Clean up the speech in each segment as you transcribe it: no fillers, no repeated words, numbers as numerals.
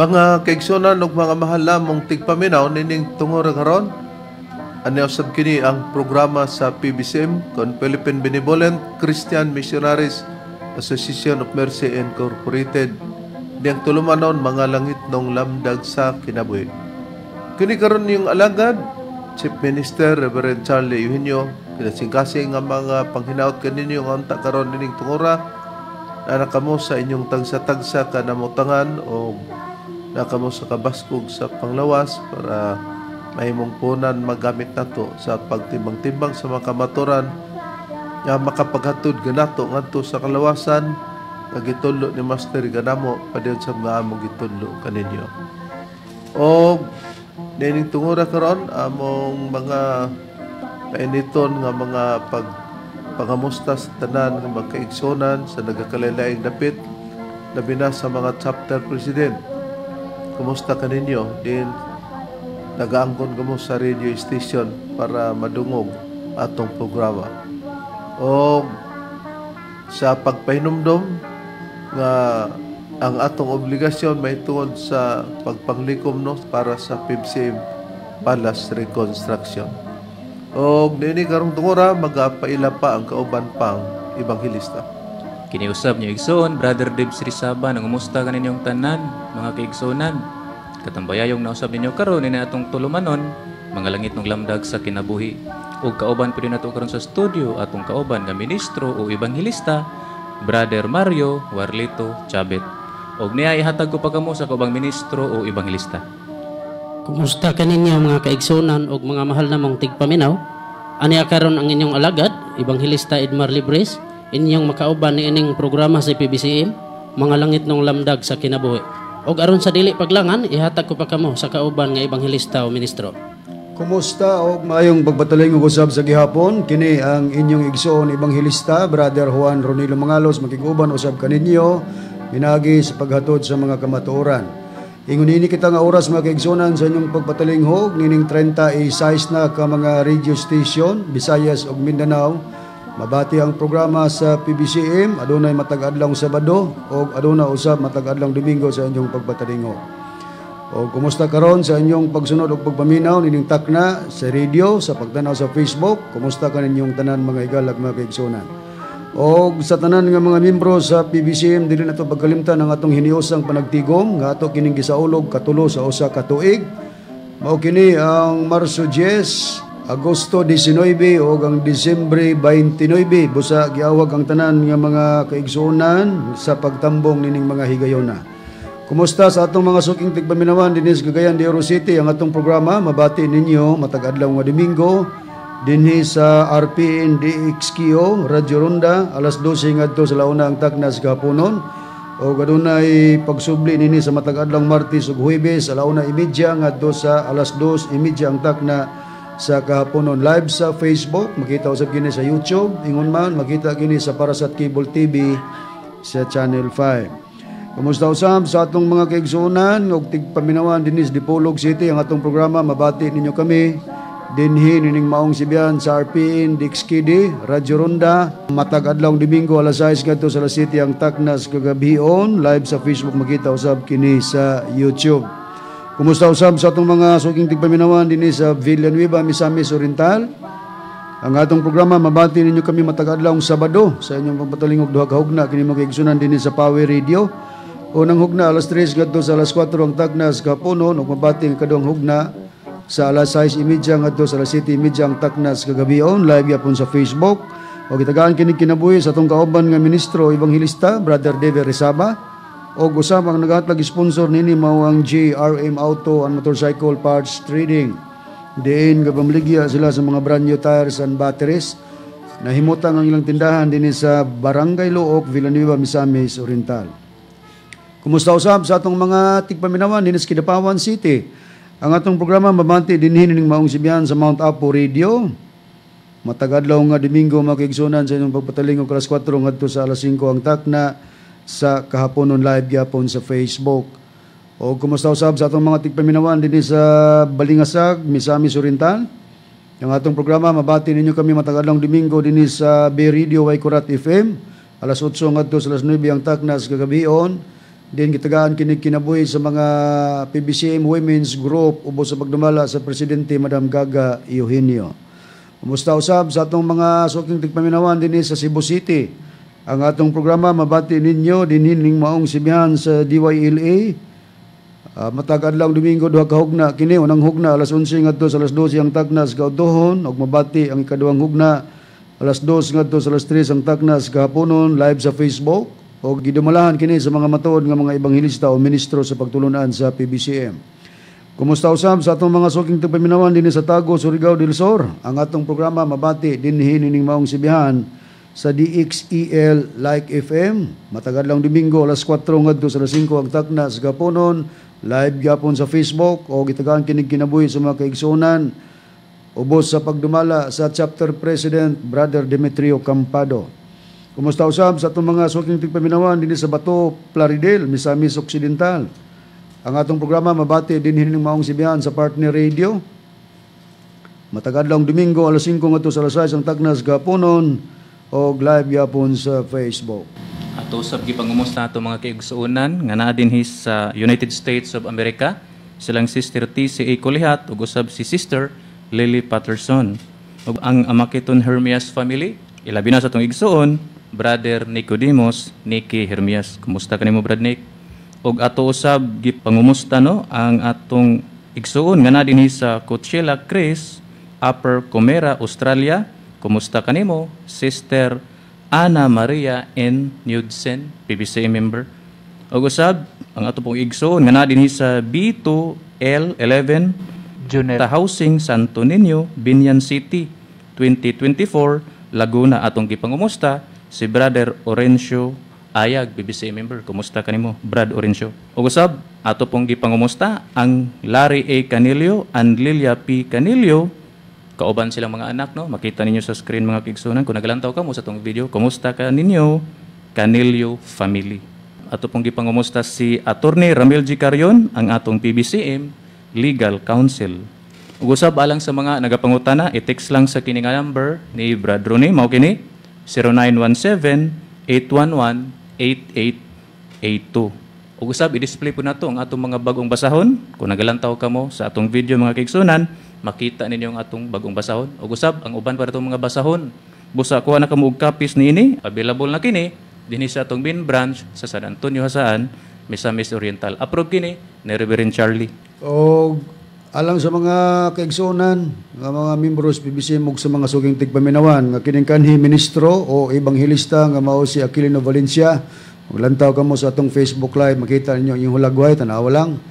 Mga kaigsunan ug mga mahal namong tigpaminaw nining tungod karon, ani usab kini ang programa sa PBCM kon Philippine Benevolent Christian Missionaries Association of Mercy Incorporated. Diyang tulumanon, Mga Langit nong Lamdag sa Kinabuhi. Kini karon yung alagad, Chief Minister Reverend Charlie Eugenio, kinasingkasing nga mga panghinaot kaninyo nga unta karon nining tungura na nakamo sa inyong tagsa-tagsa kanamutangan o nakamo sa kabaskog sa panglawas para mahimong punan magamit nato sa pagtimbang-timbang sa mga kamaturan nga makapaghatod ganato ngadto sa kalawasan nga gitudlo ni Master ganamo padayon sa mga among gitudlo kaninyo. O nining tungura karon, among mga painiton nga mga pag pangamusta sa tanan nga magkaigsonan sa nagakalain dapit, labi na sa mga chapter president. Kumusta kaninyo? Din nagaangkon kamo sa radio station para madungog atong programa. O sa pagpahinumdom nga ang atong obligasyon may tungod sa pagpanglikom, no, para sa PBCM Palace Reconstruction. O nini karong tungura, magapaila pa ang kauban pang ebanghelista. Kiniusab niyo igsoon, Brother Debs Rizaba, nangumusta kaninyong tanan, mga kaigsunan. Katambayayong nausab ninyo karon ini atong tulumanon, Mga Langit ng Lamdag sa Kinabuhi. Ug kauban pwede nato karon sa studio atong kauban nga ministro o ebanghelista, Brother Mario Warlito Chabet. Og niya ihatag ko pa kamo sa kaubang ministro o ebanghelista. Kumusta kaninyo, mga kaigsunan ug mga mahal namong tigpaminaw? Ani karon ang inyong alagad, Ebanghelista Edmar Libres, inyong makauban ni ining programa sa PBCM, Mga Langit ng Lamdag sa Kinabuhi. Og aron sa dili paglangan, ihatag ko pa kamo sa kauban nga ebanghelista o ministro. Kumusta og maayong pagpatuloy nga usab sa gihapon. Kini ang inyong igsoon ebanghelista, Brother Juan Ronilo Mangalos, makig-uban usab kaninyo minagi sa paghatod sa mga kamatuoran. Ingon nini kita nga oras, mga kaigsunan, sa inyong pagpatalinghog nining 36 na ka mga radio station, Visayas ug Mindanao. Mabati ang programa sa PBCM adunay matag adlaw Sabado ug aduna usab matag adlaw Domingo sa inyong pagpatalingog. O kumusta karon sa inyong pagsunod ug pagpaminaw nining takna sa radio, sa pagtanaw sa Facebook? Kumusta ka ninyong tanan, mga higalag, mga kaigsunan? Og sa tanan nga mga miyembro sa PBCM, dili nato pagkalimtan ang atong hiniusang panagtigom nga ato kining gisaulog katulo sa usa ka tuig. Mao kini ang Marso 10, Agosto 19 ug ang Disyembre 29. Busa giawag ang tanan nga mga kaigsuonan sa pagtambong nining mga higayona. Kumusta sa atong mga suking tigpaminawan dinhi sa Cagayan de Oro City? Ang atong programa mabati ninyo matag adlaw nga Domingo dinhi sa RPN DXKO Radyo Ronda, alas 12 ngadto sa launa ang takna sa kahaponon. O adunay pagsubli nini sa matag adlaw Martes ug Huwebes, 1:30 ngadto sa alas 2:30 ang takna sa kahaponon, live sa Facebook. Makita usab kini sa YouTube, ingon man makita kini sa Parasat Cable TV sa Channel 5. Kumusta usab sa atong mga kaigsuonan ug tigpaminawan dinhi sa Dipolog City? Ang atong programa mabati ninyo kami dinhi nining maong sibiyan sa RPN DXKD Radyo Ronda matag adlaw Domingo, alas 6 ngadto sa alas 7 ang taknas kagabhion, live sa Facebook, makita usab kini sa YouTube. Kumusta usab sa atong mga suking tigpaminawan dinhi sa Villanueva, Misamis Oriental? Ang atong programa mabati ninyo kami matag adlaw Sabado sa inyong pagpatalingog, duha ka hugna kini, mga kaigsunan, dinhi sa Power Radio. Unang hugna, alas 3 ngadto sa alas 4 ang tagnas kahaponon, ug mabati ang kaduhang hugna sa alas 6:30 ngadto sa alas 7:30 ang taknas kagabion, live yapon sa Facebook. O gitagaan kini kinabuhi sa atong kauban nga ministro ebanghelista, Brother David Resaba. O usab ang nagahatag sponsor nini mao ang GRM Auto and Motorcycle Parts Trading. Diin gapamaligya sila sa mga brand new tires and batteries. Nahimutang ang ilang tindahan dinhi sa Barangay Looc, Villanueva, Misamis Oriental. Kumusta usab sa atong mga tigpaminawan dinhi sa Kidapawan City. Ang atong programa mabati dinhi ning maong sibihan sa Mount Apo Radio. Matag adlaw nga Domingo, mga kaigsunan, sa inyong pagpataling og alas 4 ngadto sa alas 5 ang takna sa kahaponon, live gyapon sa Facebook. O kumusta usab sa atong mga tigpaminawan dinhi sa Balingasag, Misamis Oriental. Ang atong programa mabati ninyo kami matag adlaw Domingo dinhi sa Bay Radio Waikurat FM alas 8 ngadto sa alas 9 ang takna sa kagabion. Din gitagaan kini kinabuhi sa mga PBCM Women's Group ubos sa pagdumala sa presidente Madam Gaga Eugenio. Kumusta usab sa atong mga suking tigpaminawan dinhi sa Cebu City. Ang atong programa mabati ninyo dinhi ning maong sibihan sa DYLA. Matag adlaw Domingo, duha ka hugna kini: unang hugna alas 11 ngadto sa alas 12 ang takna sa kaudtohon ug mabati ang ikaduhang hugna alas 2 ngadto sa alas 3 ang takna sa kahaponon, live sa Facebook o gidumalahan kini sa mga matuod nga mga ebanghelista o ministro sa pagtulunan sa PBCM. Kumusta usab sa atong mga suking tigpaminawan dinhi sa Tago, Surigao del Sur. Ang atong programa mabati dinhi nining maong sibihan sa DXEL Like FM. Matag adlaw Domingo alas 4 ngadto sa alas 5 ang takna sa kahaponon, live gyapon sa Facebook o gitagaan kini kinabuhi sa mga kaigsuonan ubos sa pagdumala sa chapter president Brother Demetrio Campado. Kumusta usab sa atong mga suking tigpaminawan dinhi sa Bato, Plaridel, Misamis Occidental. Ang atong programa mabati dinhi ning maong sibihan sa Partner Radio. Matag adlaw Domingo alas 5 ngadto sa alas 6 ang takna sa kahaponon og live gyapon sa Facebook. Ato usab gipangumusta ato mga kaigsuonan nga naa dinhi sa United States of America, silang Sister TCA Kulihat ug usab si Sister Lily Patterson. Ug ang Amakiton Hermias family, ilabi na sa atong igsuon Brother Nicodemus Nicky Hermias. Kumusta kanimo, Brad Nick? Ug ato usab gipangumusta, no, ang atong igsuon nga naa dinhi sa Coachella Chris, Upper Comera, Australia. Kumusta kanimo, Sister Ana Maria N. Knudsen, PBC member. Ug usab ang ato pong igsuon nga naa dinhi sa B2L11 Junel. Housing, Santo Niño, Biñan City, 2024, Laguna. Atong gipangumusta si Brother Orencio Ayag, BBC member. Kumusta kanimo, Brad Orencio? Ug usab ato pong gipangumusta ang Larry A. Canilio and Lilia P. Canilio kauban silang mga anak, no? Makita ninyo sa screen, mga kaigsunan, kung naglantaw ka mo sa atong video. Kumusta ka ninyo, Canilio family? Ato pong gipangumusta si Attorney Ramil G. Carion, ang atong PBCM Legal Counsel. Ug usab alang sa mga nagapangutana, i-text lang sa kini nga number ni Brad Ronnie, mao kini 0917-811-8882. Ug usab i-display po nato ang atong mga bagong basahon. Kung nagalantaw kamo sa atong video, mga kaigsunan, makita ninyo ang atong bagong basahon. Ug usab ang uban pa atong mga basahon. Busa kuha na kamo og copies niini, available na kini dinhi sa atong main branch sa San Antonio, Jasaan, Misamis Oriental. Approve kini ni Reverend Charlie. O alang sa mga kaigsuonan nga mga membros PBCM ug sa mga suking tigpaminawan nga kining kanhi ministro o ebanghelista nga mao si Aquilino Valencia, maglantaw kamo sa atong Facebook Live, makita ninyo ang inyong hulagway, tanawa lang.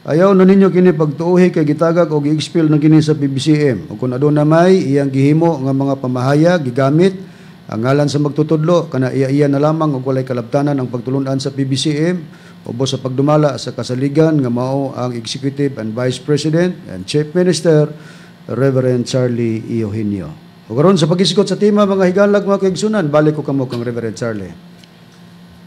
Ayaw na ninyo kini pagtuuhi kay gitagak og gi-expel na kini sa PBCM. Ug kung aduna may iyang gihimo nga mga pamahayag gigamit ang ngalan sa magtutudlo, kana iya-iya na lamang ug walay kalabtanan ang pagtulunan sa PBCM ubos sa pagdumala sa kasaligan nga mao ang Executive and Vice President and Chief Minister Reverend Charlie Eugenio. Ug karon sa pagisgot sa tema, mga higalag, mga kaigsunan, balik ko kamo kang Reverend Charlie.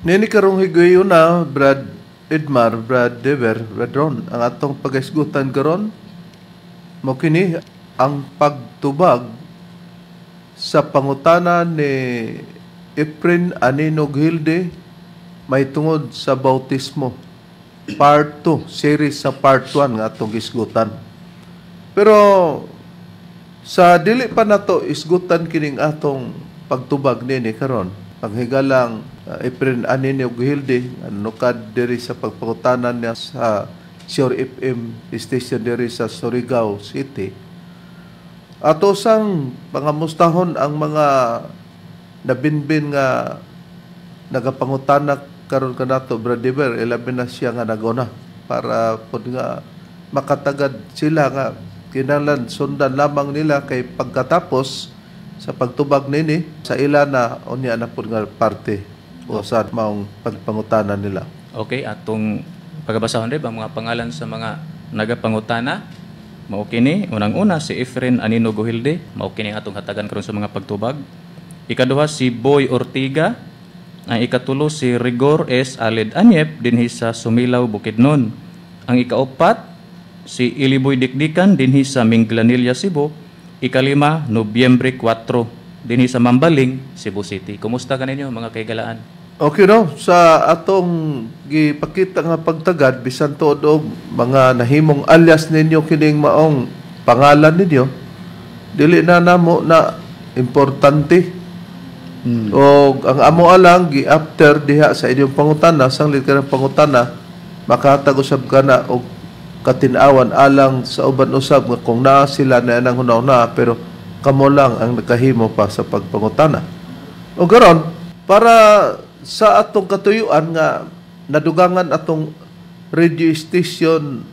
Nini karong higayon na, Brad Edmar, Brad Dever, Brad Ron, ang atong pagisgutan karon mo kini ang pagtubag sa pangutana ni Efren Aninog Hilde may tungod sa bautismo. Part 2, series sa part 1 nga atong gisgutan. Pero sa dili pa nato isgutan kining atong pagtubag nini karon, panghigalang Efren Aninog Hilde nukad diri sa pagpangutanan niya sa Sure FM station diri sa Surigao City. Ato sang pangamustahon ang mga nabinbin nga nagapangutana karon kanato, Brad Dever, ilabi na siya nga naguna para pod nga makatagad sila nga kinahanglan sundan lamang nila kay pagkatapos sa pagtubag nini sa ila na unya na pod nga parte o sa maong pagpangutana nila. Okay, atong pagabasahon rin ang mga pangalan sa mga nagapangutana. Mao kini, unang-una si Efren Anino Guhilde, mao kini atong hatagan karon sa mga pagtubag. Ikaduha si Boy Ortiga, ang ikatulo si Rigor S. Aled Anyep dinhi sa Sumilaw, Bukidnon. Ang ikaupat si Iliboy Dikdikan dinhi sa Minglanilla, Cebu. Ikalima, Nobyembre 4 dinhi sa Mambaling, Cebu City. Kumusta kaninyo mga kaigalaan? Okay no, sa atong gipakita nga pagtagad bisan tuod og mga nahimong alias ninyo kining maong pangalan ninyo, dili na namo na importante. Og ang amo alang gi-after diha sa inyong pangutana, sanglit ka ng pangutana, makahatag usab ka na og katin-awan alang sa uban usab nga kung naa sila na nang hunaw-na, pero kamo lang ang nakahimo pa sa pagpangutana. O karon, para sa atong katuyuan nga nadugangan atong radio station,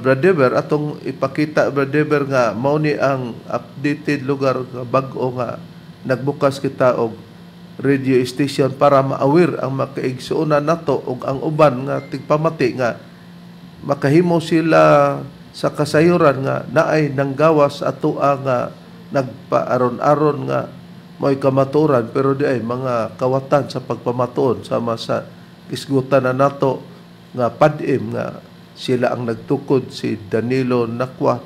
Brother, atong ipakita, Brother, nga mao ni ang updated lugar nga bag-o nga nagbukas kita og radio station para maawir ang makaigsuonan nato og ang uban nga tigpamati nga makahimo sila sa kasayuran nga naay nanggawas ato nga nagpaaron-aron nga mo'y kamaturan, pero di ay mga kawatan sa pagpamatuon sama sa isgutan na nato nga padim nga sila ang nagtukod, si Danilo Nakwa,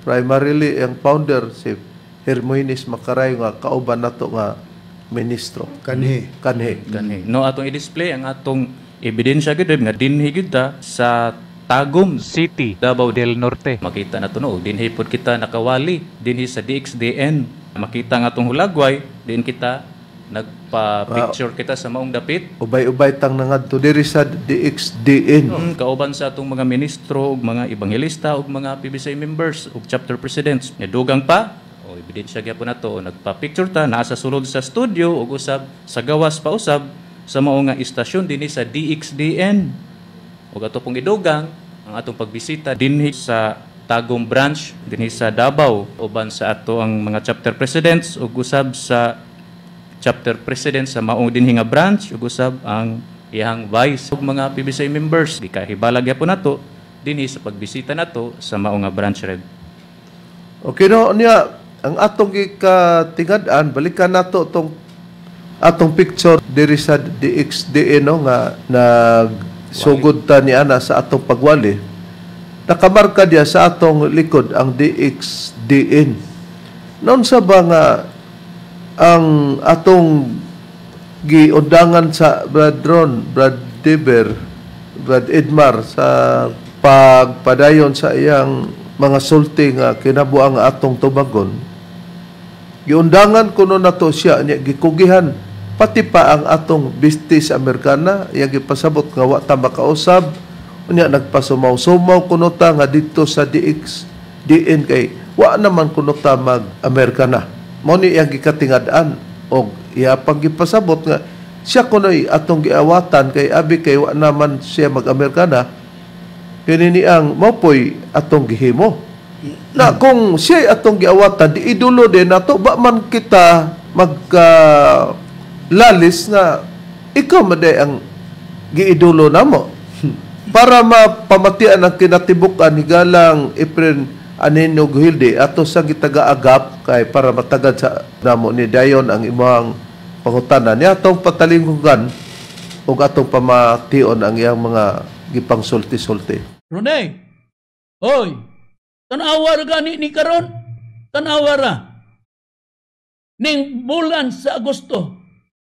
primarily ang founder si Hermogenes Macarayo nga kauban nato nga ministro. Kanhi. Kanhi. Kanhi. No, atong i-display ang atong ebidensya gyud nga dinhi gyud ta sa Tagum City, Davao del Norte. Makita na to, no, dinhi pud kita nakawali dinhi sa DXDN. Makita nga atong hulagway, din kita nagpa-picture kita sa maong dapit. Ubay-ubay tang nangadto diri sa DXDN. Kauban sa atong mga ministro ug mga ebanghelista ug mga PBC members ug chapter presidents. Nga dugang pa, o ebidensya gyapon nato, nagpa-picture ta naa sa sulod sa studio ug usab sa gawas pa usab sa mao nga istasyon dinhi sa DXDN. Ug ato pong idugang ang atong pagbisita dinhi sa Tagum branch dinhi sa Davao uban sa ato ang mga chapter presidents ug usab sa chapter president sa maong dinhi nga branch ug usab ang iyang vice ug mga PBC members. Gikahibalag gyapon nato dinhi sa pagbisita nato sa maong nga branch red. Okay no, niya ang atong gikatingad-an, balikan nato tong atong picture diri sa DXDN no, nga nagsugod ta ni ana sa atong pagwali. Nakamarka diya sa atong likod ang DXDN. Noon sa ba nga ang atong giundangan sa Brad Ron, Brad Deber, Brad Edmar sa pagpadayon sa iyang mga sulti nga kinabuang atong tubagon, giundangan kuno nato siya niya, gikugihan pati pa ang atong bistis Amerikana, iyang gipasabot nga wa ta makausab unya, nagpasumaw-sumaw kuno ta nga didto sa DXDN kay wa naman kuno ta mag-Amerikana. Mao ni iyang gikatingad-an og iya pang gipasabot nga siya kuno'y atong giawatan kay abi kay wa naman siya mag-Amerikana, kini ni ang mapoy atong gihimo. Na kung siya atong giawatan, di idulo din nato ba man kita magka lalis nga ikaw maday ang giidulo namo para mapamatian ang kinatibukan higalang Efren Anino Guhilde ato sa gitaga-agap kay para matagad sa namo ni dayon ang imong pangutana niya atong patalinghugan ug atong pamation ang iyang mga gipangsulti-sulti. Rene, oy, tanawa ra gani ni karon, tanawa ra. Ning bulan sa Agosto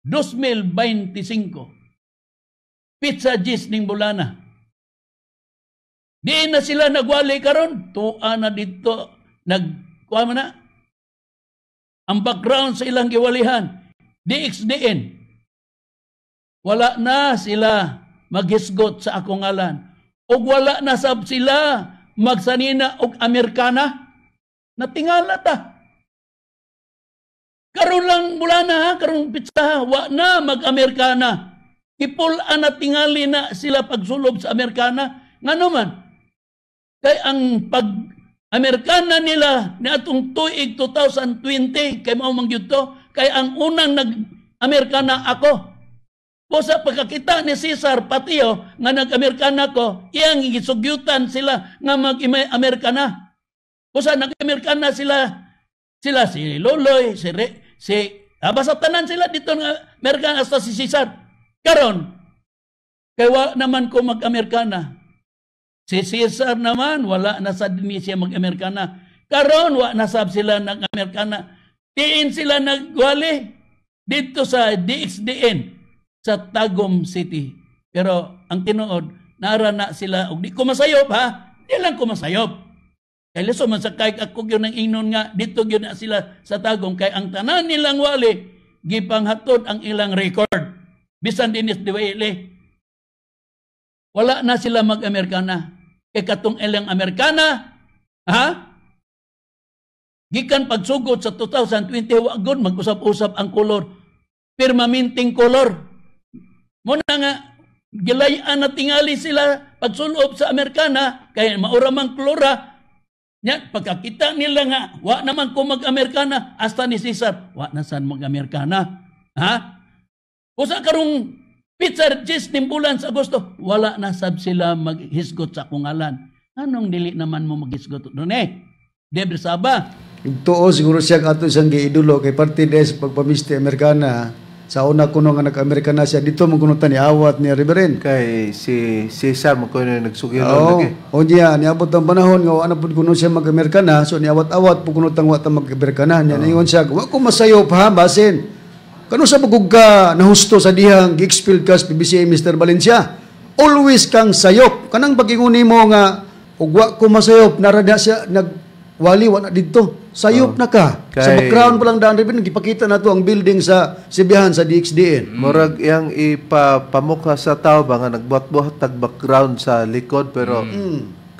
2025. Pitsa gis ning bulana. Di na sila nagwali karon, tuwa na dito nagkuha man na. Ang background sa ilang giwalihan, DXDN. Wala na sila maghisgot sa akong ngalan. Og wala na sab sila magsanina og Amerikana. Natingala ta. Karon lang bulana ha, karon pitsa, wa na mag-Amerikana. Ipul-an na tingali na sila pagsulob sa Amerikana. Ngano man? Kay ang pag-Amerikana nila ni atong tuig 2020, kay mao man gyud to, kay ang unang nag-Amerikana ako. Pusa pagkakita ni Cesar Patio nga nag-Amerikana ko, iyang gisugyutan sila nga mag-Amerikana. Pusa nag-Amerikana sila, sila si Loloy, si, Re, si basta tanan sila dito nga Amerikana hasta si Cesar. Karon, kay wa naman ko mag-Amerikana. Si Cesar naman, wala na sa din siya mag-Amerikana. Karon, wa na sab sila nag-Amerikana. Tiin sila nagwali dito sa DXDN sa Tagum City. Pero ang tinuod, nara na sila, og di ko masayop ha, di lang ko masayop. Kay liso man sa kay ako gyud ang ingnon nga dito gyud na sila sa Tagum kay ang tanan nilang wali gipanghatod ang ilang record. Bisan dinis diwaili. Wala na sila mag-Amerikana. Kay katong ilang Amerikana, ha? Gikan pagsugod sa 2020 wa gud mag-usap-usap ang kolor. Permanenteng kolor. Muna nga gilayan na tingali sila pagsulob sa Amerikana kay maura mang klora. Nya pagkakita nila nga wa naman ko mag-Amerikana hasta ni Cesar wa na san mag-Amerikana. Ha? Usa karong pizza Jis ning bulan sa Agosto wala na sab sila maghisgot sa akong ngalan. Anong dili naman mo maghisgot doon eh? Debre Saba. Tuo siguro siya ato siyang giidulo kay parte des pagpamisti Amerikana. Sa una kuno nga nag-Amerikana siya dito man kuno ta ni awat ni Reverend. Kay si Cesar man kuno nagsugilon lagi. Oh, niya niabot ang panahon nga wa na pud kuno siya mag-Amerikana, so niawat-awat pud kuno tang wa ta mag-Amerikana. Nya ningon siya, wa ko masayop ha basin. Kano sa bagug ka nahusto sa dihang gi-expel ka sa PBCM Mr. Valencia? Always kang sayop. Kanang pagingon nimo nga ug wa ko masayop nara na siya nagwali wa na didto. Sayop na ka. Kay, sa background pa lang daan, Reverend, gipakita na to ang building sa Sibihan sa DXDN. Murag iyang ipapamukha sa tao ba nga nagbuhat-buhat tag background sa likod pero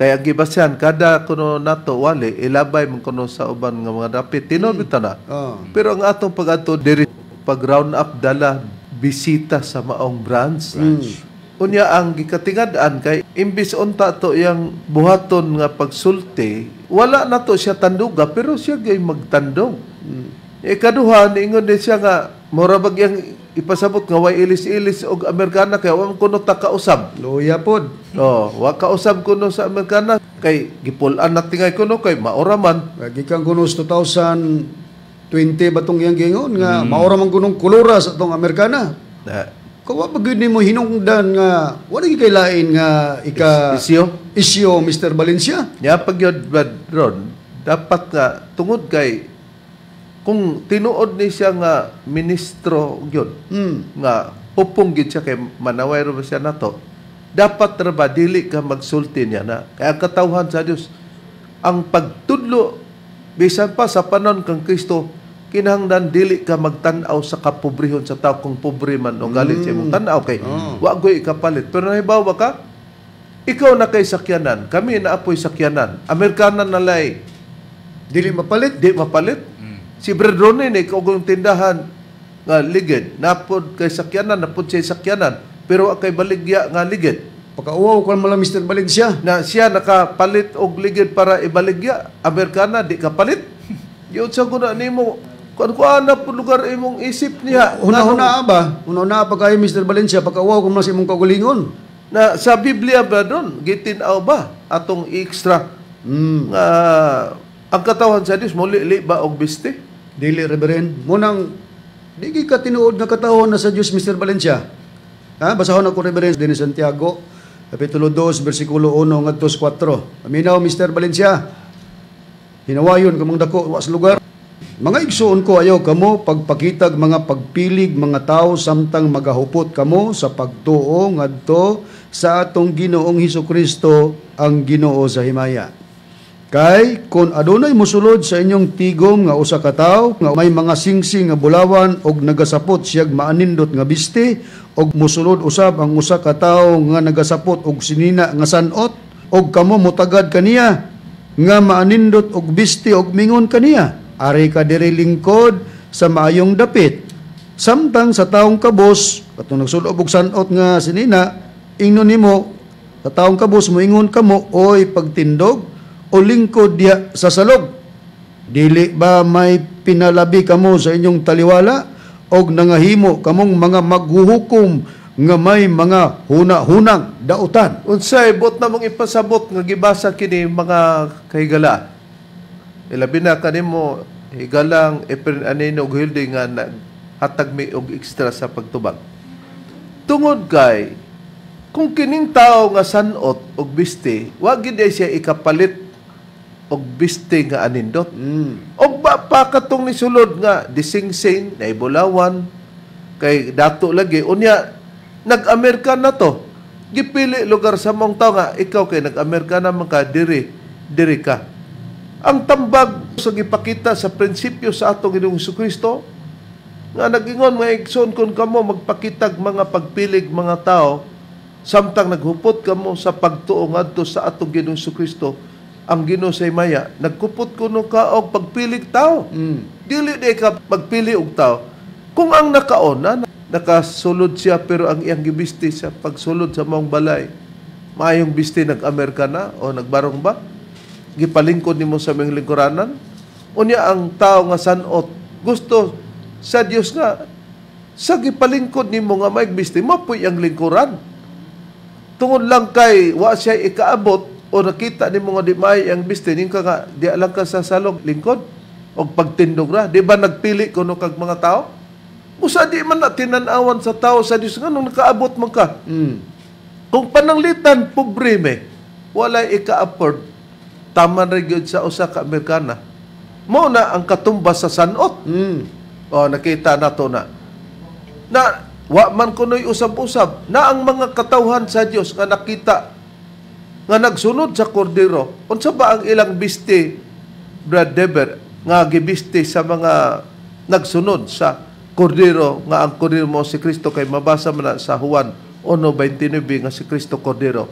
kaya gibasyan kada kuno nato wali ilabay man kuno sa uban nga mga dapit tinuod bitaw na. Pero ang atong pag-adto diri pag round up dala bisita sa maong branch. Unya ang gikatingad-an kay imbis unta to iyang buhaton nga pagsulti, wala na to siya tanduga pero siya gay magtandog. Ikaduha niingon din siya nga mura bag iyang ipasabot nga way ilis-ilis og Amerikana kay wa man kuno ta kausab. Luya pod. Oh, wa kausab kuno sa Amerikana kay gipul-an na tingay kuno kay maura man. Gikan kuno sa 2020 batong iyang giingon nga maura man kunong kulura sa atong Amerikana. Na. Kawa pa gyud nimo hinungdan nga wala gyud kay lain nga ika isyo isyo Mr. Valencia. Nya pag gyud Brad Ron, dapat nga tungod kay kung tinuod ni siya nga ministro gyud nga pupong gyud siya kay manaway ra ba siya nato, dapat ra ba dili ka magsulti niya na. Kaya ang katawhan sa Dios ang pagtudlo bisan pa sa panon kang Kristo kinahanglan dili ka magtan-aw sa kapobrehon sa tao kung pobre man o galit sa imong tan-aw kay wa goy ikapalit. Pero nahibaw ba ka? Ikaw na kay sakyanan, kami na apoy sakyanan. Amerikana na lay dili mapalit, di mapalit. Si Brad Ronin ikaw kung tindahan nga ligid, napod kay sakyanan, napod siya sakyanan, pero wa kay baligya nga ligid. Pakauwaw ko man lang Mr. Valencia na siya nakapalit og ligid para ibaligya. Amerikana di kapalit. Yun sa guna nimo kung kuan na po lugar imong isip niya. Una-una ba? Una-una pa kayo Mr. Valencia pakauwaw ko man sa imong kaugalingon. Na sa Biblia ba doon gitinaw ba atong extra nga ang katawan sa Dios muli ba og biste? Dili Reverend, munang di gyud ka tinuod nga katawhan na sa Dios Mr. Valencia. Ha, basahon ako Reverend dinhi Santiago kapitulo 2 bersikulo 1 ngadto sa 4. Aminaw Mr. Valencia. Hinawayon kamong dako wa sa lugar. Mga igsuon ko ayaw kamo pagpakitag mga pagpilig mga tao samtang magahupot kamo sa pagtuo ngadto sa atong Ginoong Hesukristo ang Ginoo sa himaya. Kay kun adunay mosulod sa inyong tigom nga usa ka tawo nga may mga singsing nga bulawan og nagasapot siyag maanindot nga biste og mosulod usab ang usa ka tawo nga nagasapot og sinina nga sanot og kamo motagad kaniya nga maanindot og biste og mingon kaniya, ari ka diri lingkod sa maayong dapit. Samtang sa taong kabos katong nagsulob og sanot nga sinina, ingnon nimo sa taong kabos moingon kamo, oy pagtindog o lingkod diha sa salog. Dili ba may pinalabi kamo sa inyong taliwala og nangahimo kamong mga maghuhukom nga may mga huna-hunang dautan. Unsay buot na mong ipasabot nga gibasa kini mga kahigala? Ilabi na kanimo higalang Efren Anino og Hilde nga naghatag mi og extra sa pagtubag. Tungod kay kung kining tao nga sanot og biste, wa gid ay siya ikapalit og biste nga anindot. Og ba pa katong nisulod nga disingsing, naibulawan, kay dato lagi, unya nag-Amerika na to. Gipili lugar sa mong tao nga ikaw kay nag-Amerika naman ka, diri, diri ka. Ang tambag sa gipakita sa prinsipyo sa atong Ginoong Kristo nga nag-ingon mga igsoon, kung kamo magpakitag mga pagpilig mga tao samtang naghupot kamo sa pagtuo ngadto sa atong Ginoong Kristo, ang Ginoo sa himaya, nagkupot kuno ka og pagpilig tao. Dili di ka magpili og tao. Kung ang nakaona, nakasulod siya pero ang iyang gibisti sa pagsulod sa maong balay, maayong bisti, nag-Amerika na o nagbarong ba? Gipalingkod nimo sa mga lingkuranan? Unya ang tao nga sanot, gusto sa Dios nga sa gipalingkod nimo nga may bisti, mapuy ang lingkuran. Tungod lang kay wa siya ikaabot o nakita nimo nga di may ang bisti, ning ka nga di lang ka sa salog lingkod og pagtindog ra. Di ba nagpili kuno kag mga tao? Usa di man na tinan-awan sa tao sa Dios nga nung nakaabot man ka. Kung pananglitan pobre me, walay ika-afford, taman ra gyud sa usa ka Amerikana. Mao na ang katumbas sa sanot. O nakita nato na. Na wa man kunoy usab-usab na ang mga katawhan sa Dios nga nakita nga nagsunod sa kordero. Unsa ba ang ilang bisti, Brad Dever, nga gibisti sa mga nagsunod sa kordero, nga ang kordero mo si Kristo, kay mabasa man na sa Juan 1:29 nga si Kristo kordero.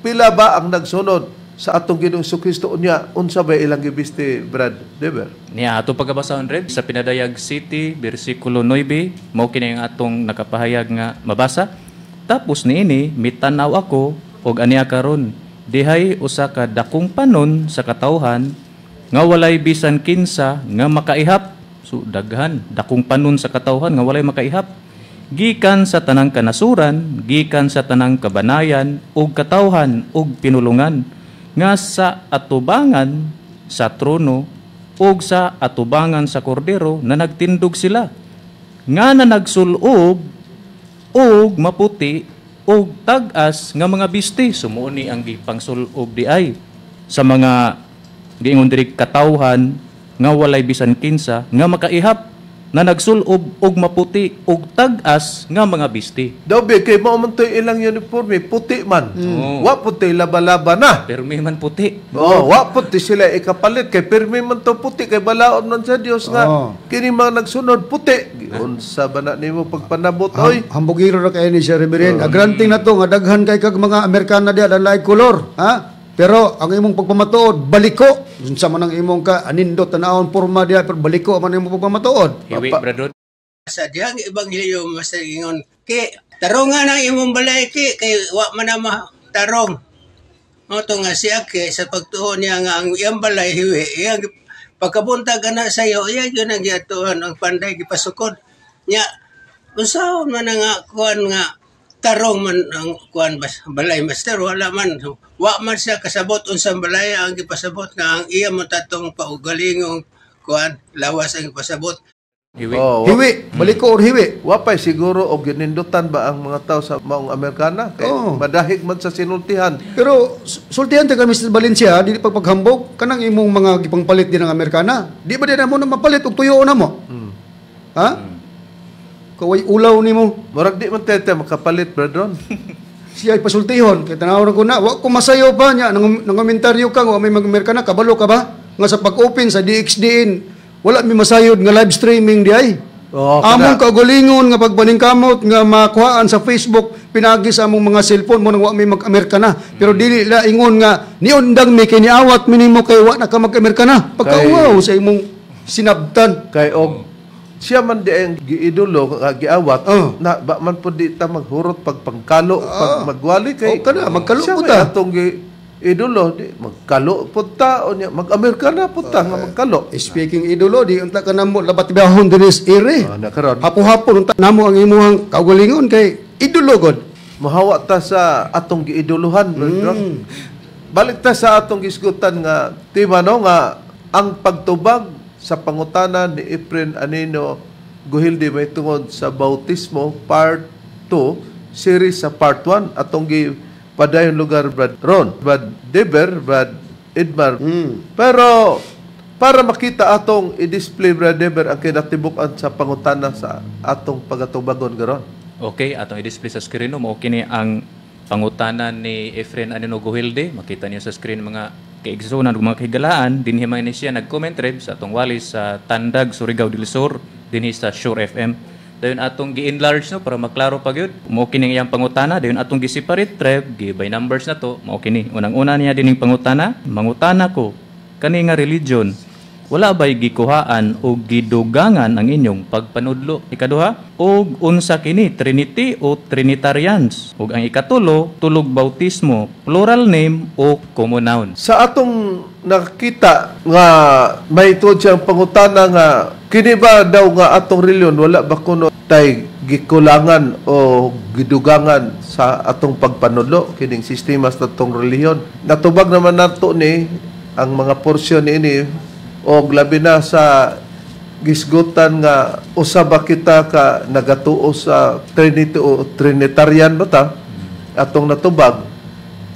Pila ba ang nagsunod sa atong Ginoong Kristo, unya unsa ba ilang gibisti, Brad Dever? Niya ato pagkabasahon red sa Pinadayag City, bersikulo 9, mao kini ang atong nakapahayag nga mabasa. Tapos niini mitanaw ako og ania karon dihay usa ka dakong panon sa katawhan nga walay bisan kinsa nga makaihap. So daghan, dakong panon sa katawhan nga walay makaihap, gikan sa tanang kanasuran, gikan sa tanang kabanayan ug katawhan ug pinulungan, nga sa atubangan sa trono ug sa atubangan sa kordero na nagtindog sila, nga na nagsulob og maputi og tag-as nga mga bisti. Sumuuni ang gipangsulob di ay sa mga giingon diri katawhan nga walay bisan kinsa nga makaihap, na nagsulob og maputi og tag-as nga mga bisti. Daw be kay mao man to'y ilang uniforme, puti man. Wa puti laba-laba na. Permi man puti. Oh, wa puti sila ikapalit kay pirmi man to puti, kay balaod man sa Dios nga kini mga nagsunod puti. Unsa ba na nimo pagpanabot oy? Hambugiro ra kay ni siya, Reverend. Agranting na to nga daghan kay kag mga Amerikana diha lain kolor, ha? Pero ang imong pagpamatuod baliko. Unsa man ang imong ka anindot tanawon porma diha, pero baliko man imong pagpamatuod. Hiwi, brother. Sa dihang ebanghelyo mas ingon ki tarongan ang imong balay ki kay wa man na matarong. Mao to nga siya ki sa pagtuo niya nga ang iyang balay hiwi, iyang pagkabuntag ana sayo, iya gyud ang giatuan ang panday gipasukod. Nya unsaon man nga kuan nga tarong man ang kuan bas balay master, wala man, wa man siya kasabot unsang balay ang gipasabot nga ang iya mo tatong paugalingong kuan lawas ang gipasabot. Hiwi. Oh, Hiwi, baliko or hiwi. Wa pa'y siguro og ginindutan ba ang mga tao sa maong Amerikana kay madahig man sa sinultihan. Pero sultihan ta ka, Mr. Valencia, dili pagpaghambog kanang imong mga gipangpalit din ng Amerikana. Di ba din mo na mapalit og tuyo na mo? Ha? Kaway ulaw nimo. Murag di man tete makapalit, Brethren. Siya ay pasultihon kay tanaw ko na wa ko masayo pa niya nang komentaryo ka nga may mag-Amerikana, kabalo ka ba nga sa pag-open sa DXDN wala mi masayod nga live streaming di ay. Oh, among kaugalingon nga pagpaningkamot nga makuhaan sa Facebook pinagi sa among mga cellphone mo nang wa mi mag-Amerikana. Pero dili la ingon nga niundang mi kay niawat mi nimo kay wa na ka mag-Amerikana. Pagkauwaw sa imong sinabtan. Kay og siya man di ang giidolo nga giawat na ba man pud di ta maghurot pag pangkalo pag magwali kay Oh, kana, magkalo siya pud may ta. atong idolo di magkalo pud ta o niya mag-Amerikana pud ta nga magkalo. Speaking idolo, di unta ka namo labat biyahon dinis ere. Oh, na karon. Hapo-hapon unta namo ang imuhang kaugalingon kay Idulogod. Mahawa ta sa atong giiduluhan, Brad. Balik ta sa atong gisgutan nga tema, no, nga ang pagtubag sa pangutana ni Efren Anino Guhilde may tungod sa bautismo, part 2, series sa part 1, atong gipadayon lugar, Brad Ron, Brad Deber, Brad Edmar. Pero para makita atong i-display, Brad Deber, ang kinatibuk-an sa pangutana sa atong pagatubagon karon. Okay, atong i-display sa screen, no, mao kini ang pangutana ni Efren Anino Guhilde. Makita niyo sa screen, mga kaigsuonan ug mga kahigalaan, dinhi man ni siya nag-comment, Reb, sa atong wali sa Tandag, Surigao del Sur, dinhi sa Sure FM. Dayon atong gi-enlarge, no, para maklaro pa gyud. Mao kini ang iyang pangutana, dayon atong gi-separate, Reb, gi by numbers na to. Mao kini. Unang-una niya dining pangutana, "Mangutana ko, kani nga religion, wala ba'y gikuhaan o gidugangan ang inyong pagpanudlo? Ikaduha, og unsa kini, Trinity o Trinitarians? Ug ang ikatulo, tulog bautismo, plural name o common noun?" Sa atong nakita nga may tuod siyang pangutana nga kini ba daw nga atong reliyon wala ba kuno tay gikulangan o gidugangan sa atong pagpanudlo kining sistema sa atong relihiyon. Natubag naman nato ni ang mga porsyon niini og labi na sa gisgutan nga usa ba kita ka nagatuo sa Trinity o Trinitarian ba ta atong natubag.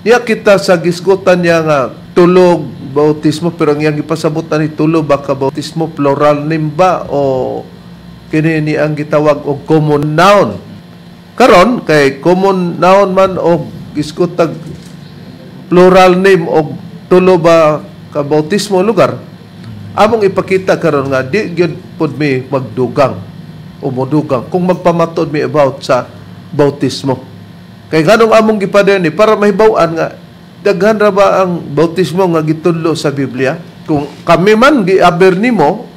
Niya kita sa gisgutan niya nga tulog bautismo, pero ang iyang gipasabutan ni tulo ba ka bautismo, plural name ba o kini ni ang gitawag og common noun. Karon kay common noun man o gisgutag plural name og tulo ba ka bautismo lugar, among ipakita karon nga di gyud pud mi magdugang o modugang kung magpamatuod mi about sa bautismo. Kay nganong among gipadayon ni para mahibaw-an nga daghan ra ba ang bautismo nga gitudlo sa Biblia. Kung kami man giaber nimo,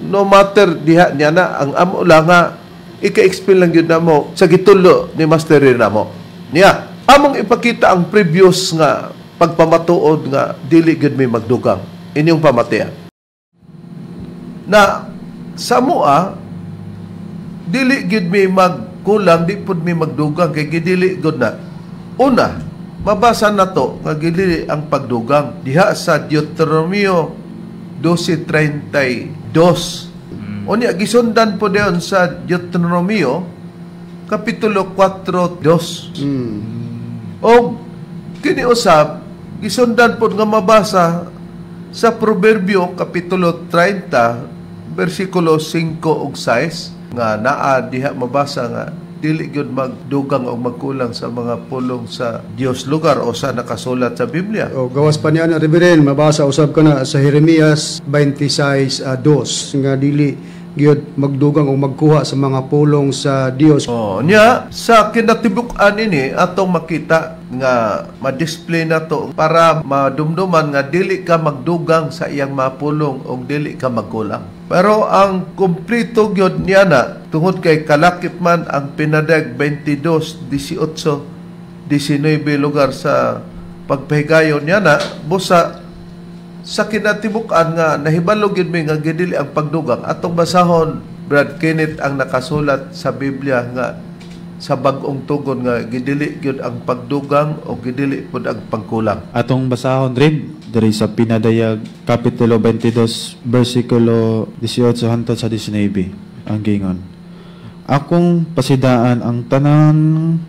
no matter diha niya na ang amo lang nga ika-explain lang gyud namo sa gitudlo ni Master namo. Niya among ipakita ang previous nga pagpamatuod nga dili gyud mi magdugang. Inyong pamatian na sa mua dili gyud mi magkulang, di pud mi magdugang kay gidili gud na. Una, mabasa nato nga gidili ang pagdugang diha sa Deuteronomio 12:32. Unya gisundan po diyon sa Deuteronomio kapitulo 4:2. Og kini usab gisundan pod nga mabasa sa Proverbio kapitulo 30 bersikulo 5 ug 6 nga naa diha mabasa nga dili gyud magdugang o magkulang sa mga pulong sa Dios lugar o sa nakasulat sa Biblia. O gawas pa niya na, Reverend, mabasa usab ka na sa Jeremias 26:2 nga dili gyud magdugang o magkuha sa mga pulong sa Dios. Oh, nya sa kinatibuk-an ini atong makita nga ma-display nato para madumduman nga dili ka magdugang sa iyang mapulong o dili ka magkulang. Pero ang kumpleto gyud niya na tungod kay kalakip man ang Pinadag 22, 18, 19 lugar sa pagpahigayon niya na busa sa kinatibuk-an nga nahibalo gyud mi nga gidili ang pagdugang. Atong basahon, Brad Kenneth, ang nakasulat sa Biblia nga sa bag-ong tugon nga gidili gyud ang pagdugang o gidili pud ang pagkulang. Atong basahon rin diri sa Pinadayag kapitulo 22 bersikulo 18 hangtod sa 19 ang gingon. Akong pasidaan ang tanan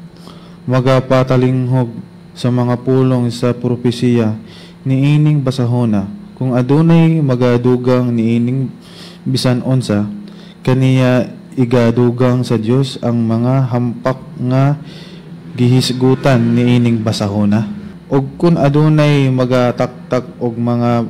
magapatalinghog sa mga pulong sa propesiya niining basahona, kung adunay magadugang niining bisan unsa, kaniya igadugang sa Dios ang mga hampak nga gihisgutan niining basahona. Og kun adunay magataktak og mga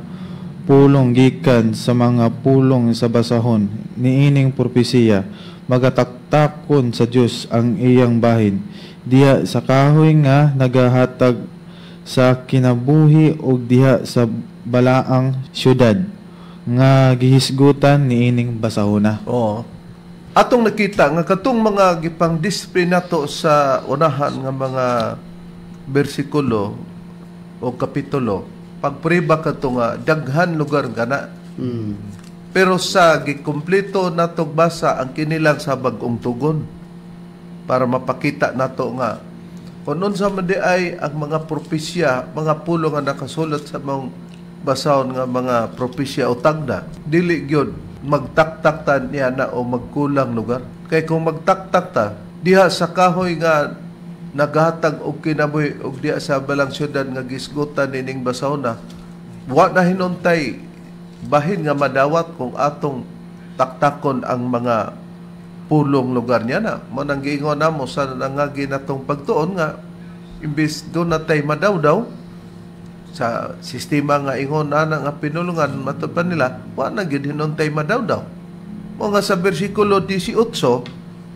pulong gikan sa mga pulong sa basahon niining propesiya, magataktakon sa Dios ang iyang bahin diha sa kahoy nga nagahatag sa kinabuhi og diha sa balaang syudad nga gihisgutan niining basahona. Oo. Atong nakita nga katong mga gipang display nato sa unahan nga mga bersikulo o kapitulo, pagpriba kadto nga daghan lugar kana. Pero sa gikumpleto natog basa ang kinilang sa bag-ong tugon. Para mapakita nato nga kung unsa man di ay ang mga propesya, mga pulong nga nakasulat sa mga basahon nga mga propesya o tagda, dili gyud magtaktak ta niya na o magkulang lugar. Kay kung magtaktak ta diha sa kahoy nga naghatag og kinabuhi og diha sa balang syudad nga gisgutan nining basahon na, wa na hinuntay bahin nga madawat kung atong taktakon ang mga pulong lugar niya na. Mo nang giingon namo sa nangagi natong pagtuon nga imbis doon na tay madawdaw sa sistema nga ingon ana nga pinulungan matud pa nila, wa na gyud hinuntay madawdaw. Mo nga sa bersikulo 18,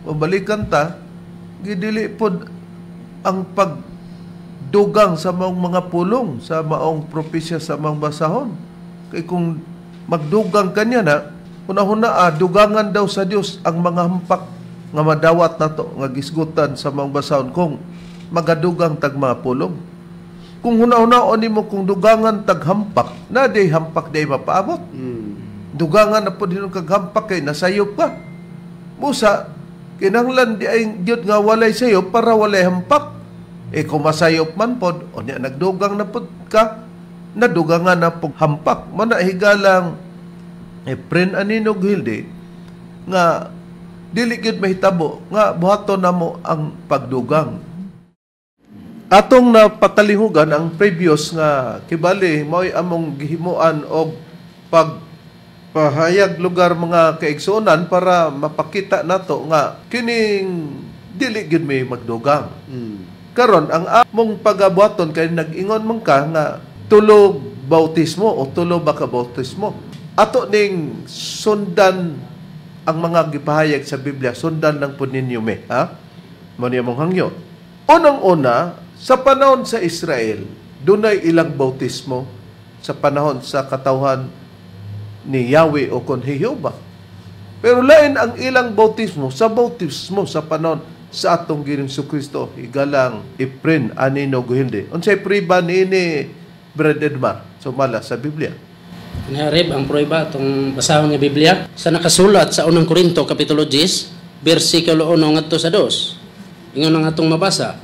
mabalikan ta, gidili pod ang pagdugang sa maong mga pulong, sa maong propesya, sa maong basahon. Kay kung magdugang kanya na, hunahuna dugangan daw sa Dios ang mga hampak nga madawat nato nga gisgutan sa maong basahon kung magadugang tag mga pulong. Kung hunahuna nimo kung dugangan tag hampak, na day hampak day mapaabot. Dugangan na pud hinon kag hampak kay nasayop ka. Busa kinahanglan di ay gyud nga walay sayo para walay hampak. Eh kung masayop man pod, unya nagdugang na pod ka, nadugangan na pod hampak. Mana higalang Efren Anino Hilde nga dili gyud mahitabo nga buhaton namo ang pagdugang. Atong napatalihugan ang previous nga kibali mao'y among gihimuan og pagpahayag lugar mga kaigsuonan para mapakita nato nga kining dili gyud may magdugang. Karon ang among pagabuhaton kay nag-ingon man ka nga tulo bautismo o tulo ba ka bautismo. Ato ning sundan ang mga gipahayag sa Biblia, sundan lang po ninyo me, ha? Mo niya mong hangyo. Unang-una, sa panahon sa Israel, dunay ilang bautismo sa panahon sa katawhan ni Yahweh o kon Jehova. Pero lain ang ilang bautismo sa bautismo sa panahon sa atong Ginoong Kristo, higalang Efren Anino Guhilde. Unsay priba niini Brad Edmar sumala sa Biblia? Narib ang prueba atong basahon nga Biblia sa nakasulat sa unang Korinto kapitulo 10 bersikulo 1 ngadto sa 2. Ingon ang atong mabasa,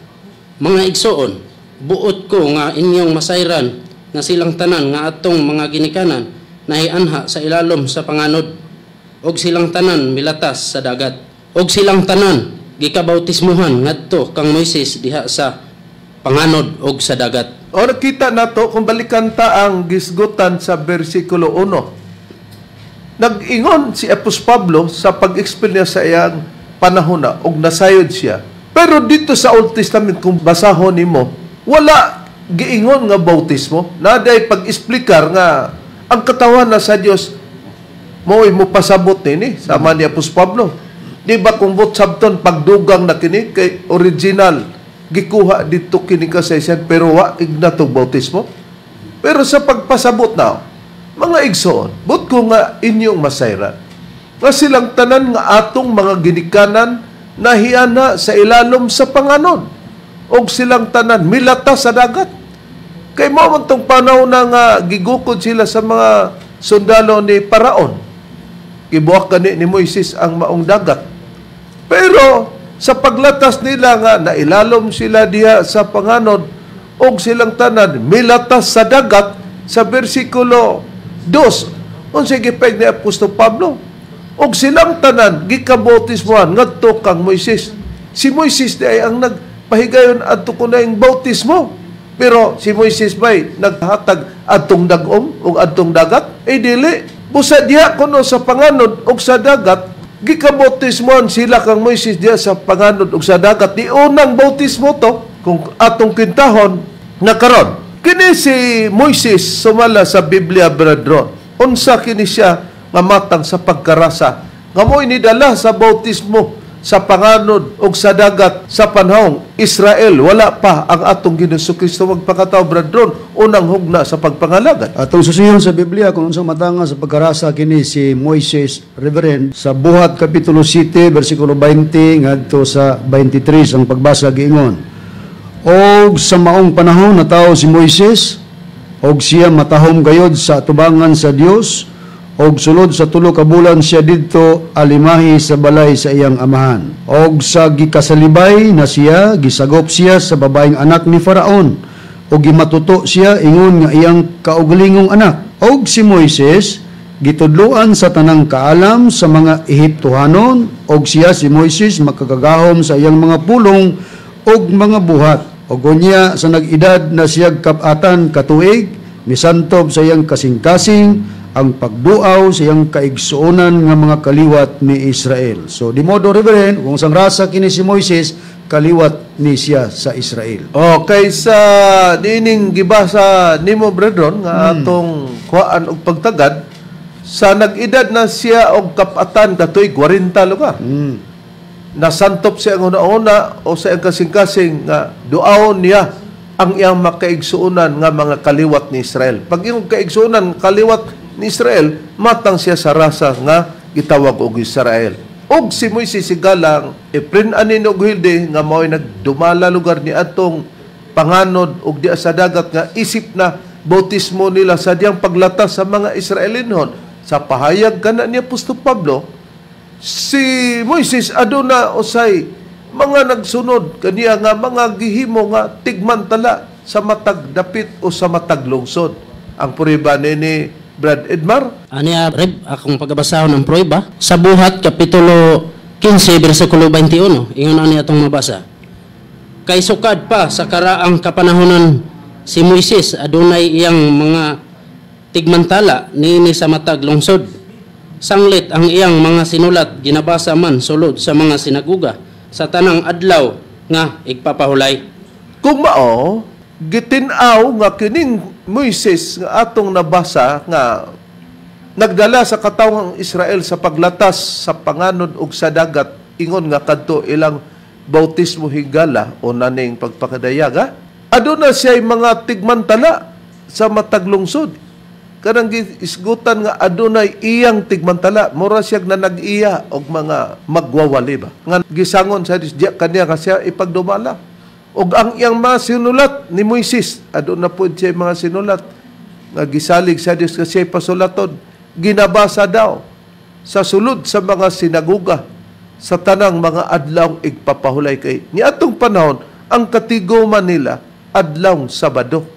mga igsoon, buot ko nga inyong masayran nga silang tanan nga atong mga ginikanan nahianha sa ilalom sa panganod, og silang tanan milatas sa dagat, og silang tanan gikabautismuhan ngadto kang Moises diha sa panganod og sa dagat. O nakita nato kung balikan ta ang gisgutan sa bersikulo 1. Nag-ingon si Apostol Pablo sa pag-explain niya sa iyang panahon na og nasayod siya. Pero dito sa Old Testament kung basahon nimo, wala giingon nga bautismo. Naday pag-explicar nga ang katawan na sa Dios mo'y mopasabot nini sama ni Apostol Pablo. Di ba kung butsabton pagdugang na kini kay original gikuha dito kini kasaysayan pero wa ignatog bautismo. Pero sa pagpasabot na mga igsoon, but ko nga inyong masayran nga silang tanan nga atong mga ginikanan nahiana sa ilalom sa panganod og silang tanan milata sa dagat. Kay mao man tong panahon na nga gigukod sila sa mga sundalo ni Paraon. Gibuak kani ni Moises ang maong dagat. Pero sa paglatas nila nga nailalom sila diha sa panganod og silang tanan milatas sa dagat sa bersikulo 2 unsay gipeg ni Apostol Pablo, og silang tanan gikabautismohan ngadto kang Moises. Si Moises di ay ang nagpahigayon adto kunayng bautismo. Pero si Moises bay naghatag adtong dagom og adtong dagat? Eh dili. Busa diha kuno sa panganod og sa dagat gikabautismohan sila kang Moises diha sa panganod og sa dagat. Di unang bautismo to kung atong kintahon na karon. Kini si Moises sumala sa Biblia, brethren. Unsa kini siya nga matang sa pagkarasa nga mo'y nidala sa bautismo sa panganod og sa dagat sa panahong Israel. Wala pa ang atong Ginoong Kristo magpakatao, brethren, unang hugna sa pagpangalagad. Atong susiyon sa Biblia kung unsang matanga sa pagkarasa kini si Moises, Reverend, sa Buhat kapitulo 7 bersikulo 20 ngadto sa 23 ang pagbasa giingon. Og sa maong panahon natawo si Moises og siya matahom gayod sa atubangan sa Dios Og sulod sa 3 ka bulan siya didto alimahi sa balay sa iyang amahan. Og sa gikasalibay na siya, gisagop siya sa babaeng anak ni Faraon, og gimatuto siya ingon nga iyang kaugalingong anak. Og si Moises gitudloan sa tanang kaalam sa mga Ehiptohanon, og siya si Moises makagagahom sa iyang mga pulong og mga buhat. Og unya sa nag-edad na siyag kapatan katuig, misantob sa iyang kasing-kasing ang pagduaw sa iyang kaigsuonan nga mga kaliwat ni Israel. So di modo, Reverend, kung sang rasa kini si Moises, kaliwat ni siya sa Israel. Okay, sa niining gibasa nimo, brethren, nga atong kuhaan og pagtagad, sa nag-edad na siya og kapatan katuig 40 lugar. Nasantop siya ang una-una o sa iyang kasing-kasing nga duaon niya ang iyang makaigsuonan nga mga kaliwat ni Israel. Pag iyong kaigsuonan kaliwat ni Israel, matang siya sa rasa nga gitawag og Israel. Og si Moises sigalang iprin anin og hilde nga mao'y nagdumala lugar ni atong panganod og diya sa dagat nga isip na bautismo nila sa diyang paglatas sa mga Israelinhon. Sa pahayag kana ni Apostol Pablo, si Moises aduna usay mga nagsunod kaniya nga mga gihimo nga tigmantala sa matag dapit o sa matag lungsod. Ang prueba ni Brad Edmar? Aniya, Reb, akong pagabasahon ang prueba. Sa Buhat, Kapitulo 15, versikulo 21. Ingon ani atong mabasa. Kay sukad pa sa karaang kapanahonan si Moises adunay iyang mga tigmantala niini sa matag lungsod. Sanglit ang iyang mga sinulat ginabasa man sulod sa mga sinaguga sa tanang adlaw nga igpapahulay. Kung mao, gitin-aw nga kining Moises nga atong nabasa nga nagdala sa katawhang Israel sa paglatas sa panganod ug sa dagat ingon nga kadto ilang bautismo higala o naning pagpakadayaga, aduna siya'y mga tigmantala sa matag lungsod. Kanang giisgutan nga adunay iyang tigmantala, mura siya na nag-iya og mga magwawali ba. Nga gisangon sa Dios diya kaniya nga siya ipagdumala. Og ang iyang mga sinulat ni Moises, aduna po siya mga sinulat nga gisalig sa Dios nga siya pasulaton, ginabasa daw sa sulod sa mga sinaguga sa tanang mga adlaw igpapahulay kay niadtong panahon ang katiguman nila adlaw Sabado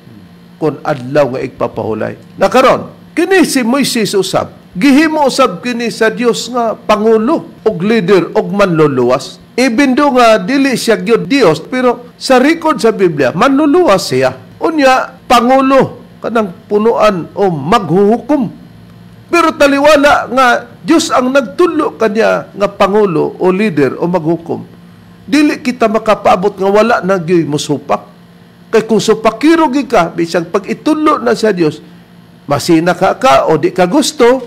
kon adlaw nga igpapahulay. Nakaron kini si Moises usab gihimo usab kini sa Dios nga pangulo og leader og manluluwas. Even do nga dili siya gyud Dios, pero sa record sa Biblia manluluwas siya. Unya pangulo kanang punuan o maghuhukom. Pero taliwala nga Dios ang nagtulo kanya nga pangulo o leader o maghukom. Dili kita makapaabot nga wala na gyud mosupak. Kay kung supakiro gyud ka, bisag pag itulo na sa Dios, masina ka ka o di ka gusto,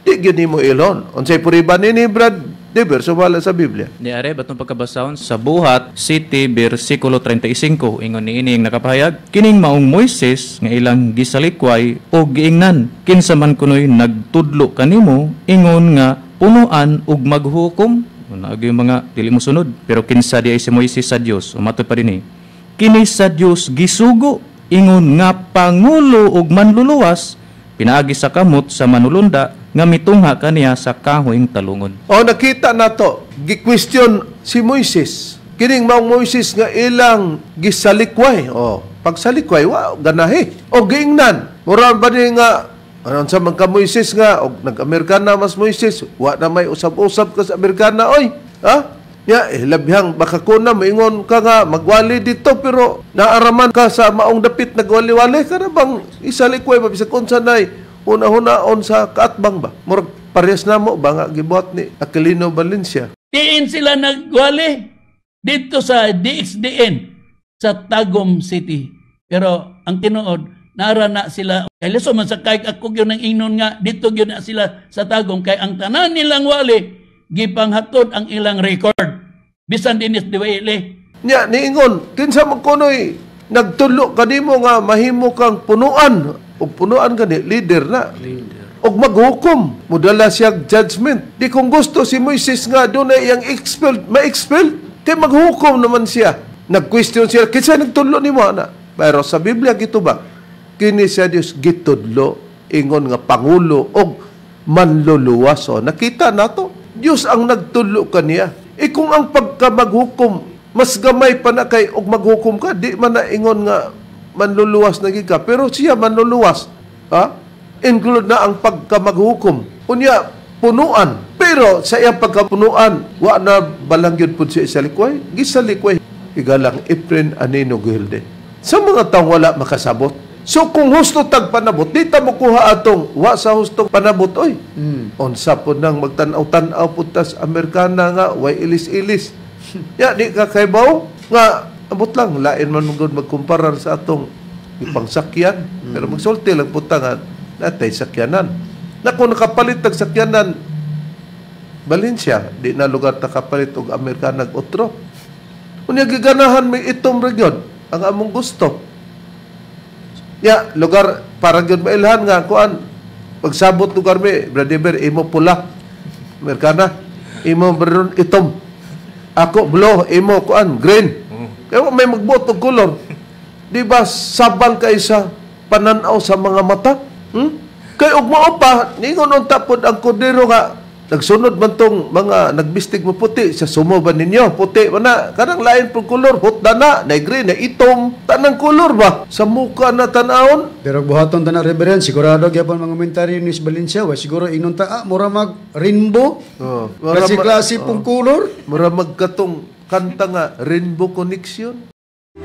di gyud nimo ilon. Unsay puriba nini, Brad Deber, sumala sa Biblia? Ni are batong pagkabasahon sa Buhat City versikulo 35 ingon niini ang nakapahayag, kining maong Moises nga ilang gisalikway o giingnan, kinsa man kunoy nagtudlo kanimo ingon nga punuan ug maghukom. Naagi yung mga dili mo sunod, pero kinsa di ay si Moises sa Dios, umatod pa dinhi. Kini sa Dios gisugo ingon nga pangulo ug manluluwas pinaagi sa kamot sa manulunda nga mitungha kaniya sa kahoyng talungon. O nakita nato, gi-question si Moises. Kining maong Moises nga ilang gisalikway. O pagsalikway wa ganahi. O giingnan, mura ba ni nga anon sa man ka Moises nga og nag-Amerikana mas Moises, wa na may usab-usab ka sa Amerikana oy. Ha? Ya, labihang baka kuna maingon ka nga magwali dito pero naaraman ka sa maong dapit nagwali-wali ka na bang isalikway ba bisag unsa nay una-hunaon sa kaatbang ba? Murag parehas na mo ba nga gibuhat ni Aquilino Valencia? Tiin sila nagwali dito sa DXDN sa Tagum City. Pero ang tinuod, naara na sila. Kay liso man sa kay ako gyud ang ingnon nga dito gyud na sila sa Tagum kay ang tanan nilang wali gipanghatod ang ilang record. Bisan dinis diwaili. Nya niingon kinsa man kunoy nagtulo kanimo nga mahimo kang punuan og punuan gani leader na. Leader. Og maghukom, modala siya judgment. Di kung gusto si Moises nga dunay iyang expelled, ma-expelled, kay maghukom naman siya. Nag-question siya, kinsa nagtulo nimo ana? Pero sa Biblia gito ba? Kini siya Dios gitudlo ingon nga pangulo og manluluwas. O, nakita nato, Dios ang nagtudlo kaniya. E kung ang pagkamaghukom, mas gamay pa na kay og maghukom ka, di man na ingon nga manluluwas na gid ka. Pero siya manluluwas. Ha? Include na ang pagkamaghukom. Unya, punuan. Pero sa iyang pagkapunuan, wa na balang yun pud siya isalikway. Gisalikway. Igalang Efren Anino Guhilde. Sa mga taong wala makasabot. So kung husto tag panabot, di ta mokuha atong wa sa husto panabot oy. Unsa pod nang magtan-aw-tan-aw pud tas Amerikana nga way ilis-ilis. Ya di ka kaybaw nga abot lang lain man gud magkumparar sa atong ipangsakyan. Pero magsulti lang pud ta nga natay sakyanan. Na kung nakapalit tag sakyanan Valencia, di na lugar ta kapalit og Amerikana og otro. Unya giganahan may itom ra gyud ang among gusto. Ya, lugar para gyud mailhan nga kuan pagsabot lugar mi, Brother, imo pula Amerikana, imo meron itom. Ako blue, imo kuan green. Kaya may magbuot og kolor. Di ba sabal kay sa pananaw sa mga mata? Kay og mao pa ningon unta pod ang kordero nga nagsunod man tong mga nagbistig mo puti sa sumo ba ninyo puti ba na kanang lain pong kolor hotda na na green na itom tanang kolor ba sa muka na tan-awon. Pero buhaton ta na Reverend, sigurado gyapon mga komentaryo ni Valencia, wa siguro ingnon ta mura mag rainbow. Oh, klase-klase pong kolor. Mura magkatong kanta nga Rainbow Connection.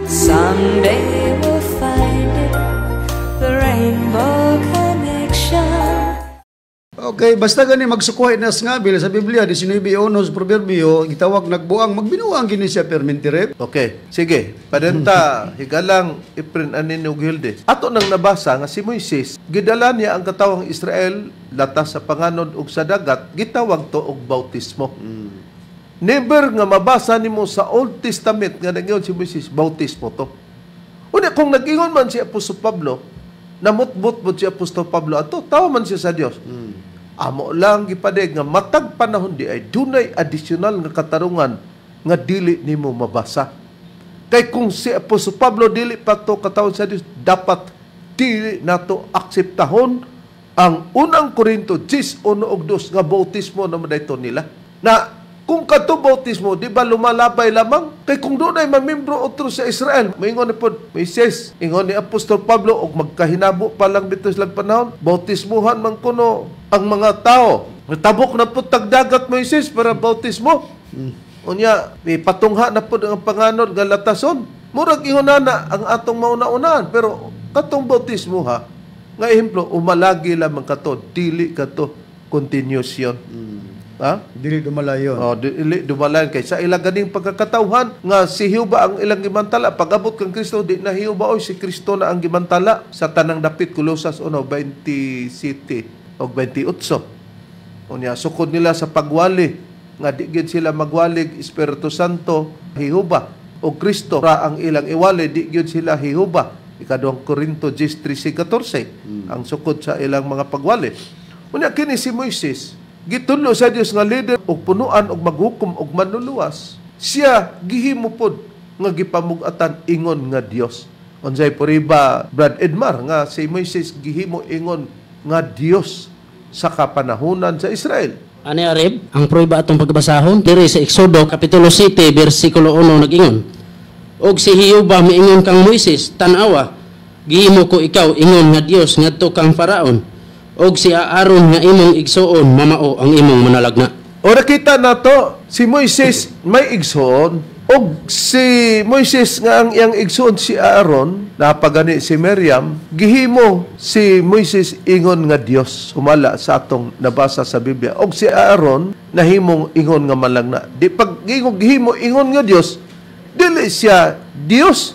Someday we'll find it, the Rainbow Connection. Okay, basta gani magsukuhay na nga bil sa Biblia 19:1 sa Proverbio gitawag nagbuang magbinuang gini siya perminti rep. Okay, sige. Padenta higalang Efren Anino Gilde. Ato nang nabasa nga si Moises gidala niya ang katawang Israel latas sa panganod ug sa dagat, gitawag to og bautismo. Never nga mabasa nimo sa Old Testament nga nagyon si Moises bautismo to. Unya kung nag-ingon man si Apostol Pablo, namutbot-bot si Apostol Pablo ato, tawa man siya sa Dios. Amo lang gipadeg nga matag panahon di ay dunay additional nga katarungan nga dili nimo mabasa. Kay kung si Apostol Pablo dili pa to katawhan sa Dios, dapat dili nato akseptahon ang unang Korinto 10:1-2 nga bautismo na madayto nila. Na kung kadto bautismo, di ba lumalabay lamang? Kay kung dunay mamembro otro sa Israel, moingon ni pod Moises, ingon ni Apostol Pablo og magkahinabo pa lang bitaw silang panahon, bautismuhan man kuno ang mga tao. Tabok na pud tagdagat Moises para bautismo. Unya, may patungha na pud ang panganod nga latason. Murag ingon na ang atong mauna-unahan, pero katong bautismo ha, nga ehemplo, umalagi lamang kato, dili kato continuation. Ha? Dili dumalayon. Oh, dili dumalayon kay sa ilang ganing pagkakatawhan nga si Jehova ang ilang gimantala, pag-abot kang Kristo di na Jehova oy si Kristo na ang gimantala sa tanang dapit Kolosas 1:27 og 28. Unya sukod nila sa pagwali nga di gid sila magwalig Espiritu Santo Jehova o Kristo ra ang ilang iwali, di gyud sila Jehova. Ikaduhang Korinto 10:13-14 ang sukod sa ilang mga pagwali. Unya kini si Moises gitudlo sa Dios nga leader og punuan og maghukom og manluluwas. Siya gihimo pod nga gipamug-atan ingon nga Dios. Unsay puriba Brad Edmar nga si Moises gihimo ingon nga Dios sa kapanahunan sa Israel. Ani Areb, ang prueba atong pagbasahon diri sa Exodo kapitulo 7 bersikulo 1 nag-ingon. Og si Jehova miingon kang Moises, tan-awa, gihimo ko ikaw ingon nga Dios ngadto kang Faraon. Og si Aaron nga imong igsuon, mamao ang imong manalagna. Ora kita nato si Moises may igsuon, og si Moises nga ang iyang igsuon si Aaron, napagani si Miriam, gihimo si Moises ingon nga Dios humala sa atong nabasa sa Biblia. Og si Aaron nahimong ingon nga malagna. Di pag gihimo ingon nga Dios, dili siya Dios,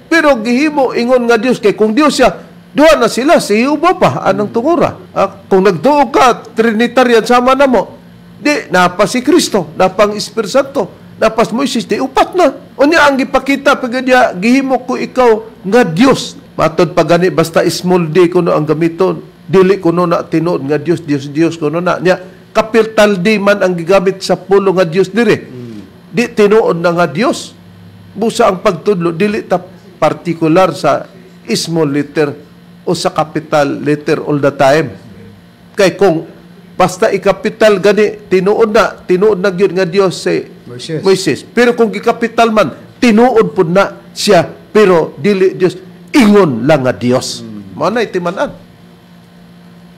pero gihimo ingon nga Dios kay kung Dios siya, duha na sila, si Jehova pa, anong tungura. Kung nagduo ka, Trinitarian, sama na mo. Di, napa si Kristo, napa ang Espiritu Santo, napa si Moises, di upat na. Unya ang gipakita, pag niya, gihimo ko ikaw nga Dios. Matod pa gani, basta small d kuno ang gamiton. Dili kuno na tinuod nga Dios, Dios, Dios kuno na. Nya, capital D man ang gigamit sa pulo nga Dios dire. Di tinuod na nga Dios. Busa ang pagtudlo, dili ta partikular sa small letter o sa capital letter all the time. Kay kung Basta ikapital gani tinuod na gyud nga Dios si Moises. Moises. Pero kung gikapital man, tinuod pud na siya, pero dili Dios, ingon lang nga Dios. Mao na timan-an.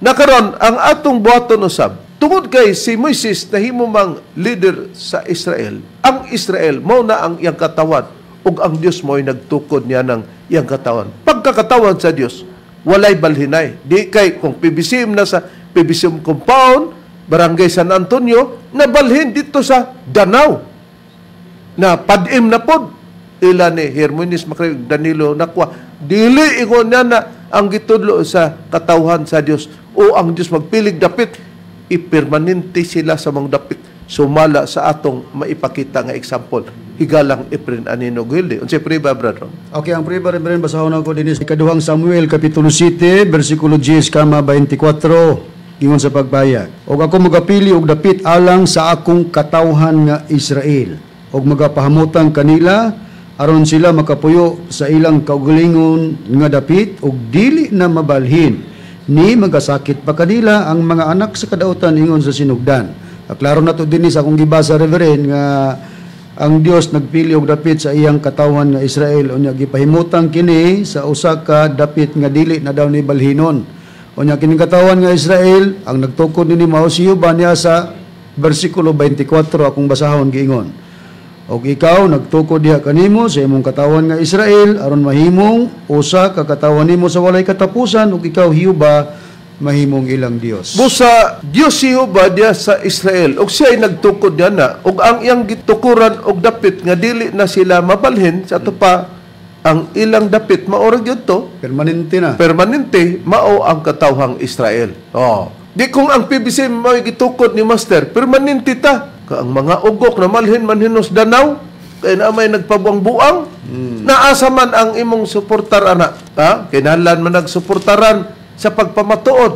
Nakaron ang atong buhaton usab, tungod kay si Moises nahimo mang leader sa Israel, ang Israel mao na ang iyang katawan ug ang Dios mo'y nagtukod niya ng iyang katawan. Pagkakatawan sa Dios, walay balhinay. Di kay kung PBCM na sa PBCM compound, Barangay San Antonio, nabalhin dito sa Danao. Na padim na pod ila ni Hermonis Macray Danilo Nakwa. Dili ingon niya na ang gitudlo sa katawhan sa Dios o ang Dios magpilig dapit, ipermanente sila sa mga dapit sumala sa atong maipakita nga example. Higalang Efren Anino Gilde. Unsay priba, brother? Okay, ang priba, Reverend, basahon ako din sa ikaduhang Samuel, Kapitulo 7, versikulo 10, kama 24, ingon sa pagbayag. Og ako magapili og dapit alang sa akong katawhan nga Israel, og magapahamutan kanila, aron sila makapuyo sa ilang kaugalingon nga dapit, og dili na mabalhin, ni magasakit pa kanila ang mga anak sa kadautan ingon sa sinugdan. Klaro na to din sa akong gibasa, Reverend, nga ang Dios nagpili og dapit sa iyang katawhan nga Israel, unya gipahimutang kini sa usa ka dapit nga dili na daw ni balhinon. Unya kining katawhan nga Israel ang nagtukod nini mao si Jehova niya sa bersikulo 24 akong basahon giingon. Og ikaw nagtukod diha kanimo sa imong katawhan nga Israel aron mahimong usa ka katawhan nimo sa walay katapusan, ug ikaw Jehova mahimong ilang Dios. Busa Dios si Jehova diya sa Israel ug siya ay nagtukod niya na, ug ang iyang gitukuran og dapit nga dili na sila mabalhin sa ato pa ang ilang dapit mao ra gyud to, permanente na. Permanente mao ang katawhang Israel. Oh. Di kung ang PBC mao gitukod ni Master, permanente ta. Ka ang mga ugok na malhin manhinos Danao kay na may nagpabuang-buang. Naasa man ang imong suportar ana, ha? Kinahanglan man nagsuportaran sa pagpamatuod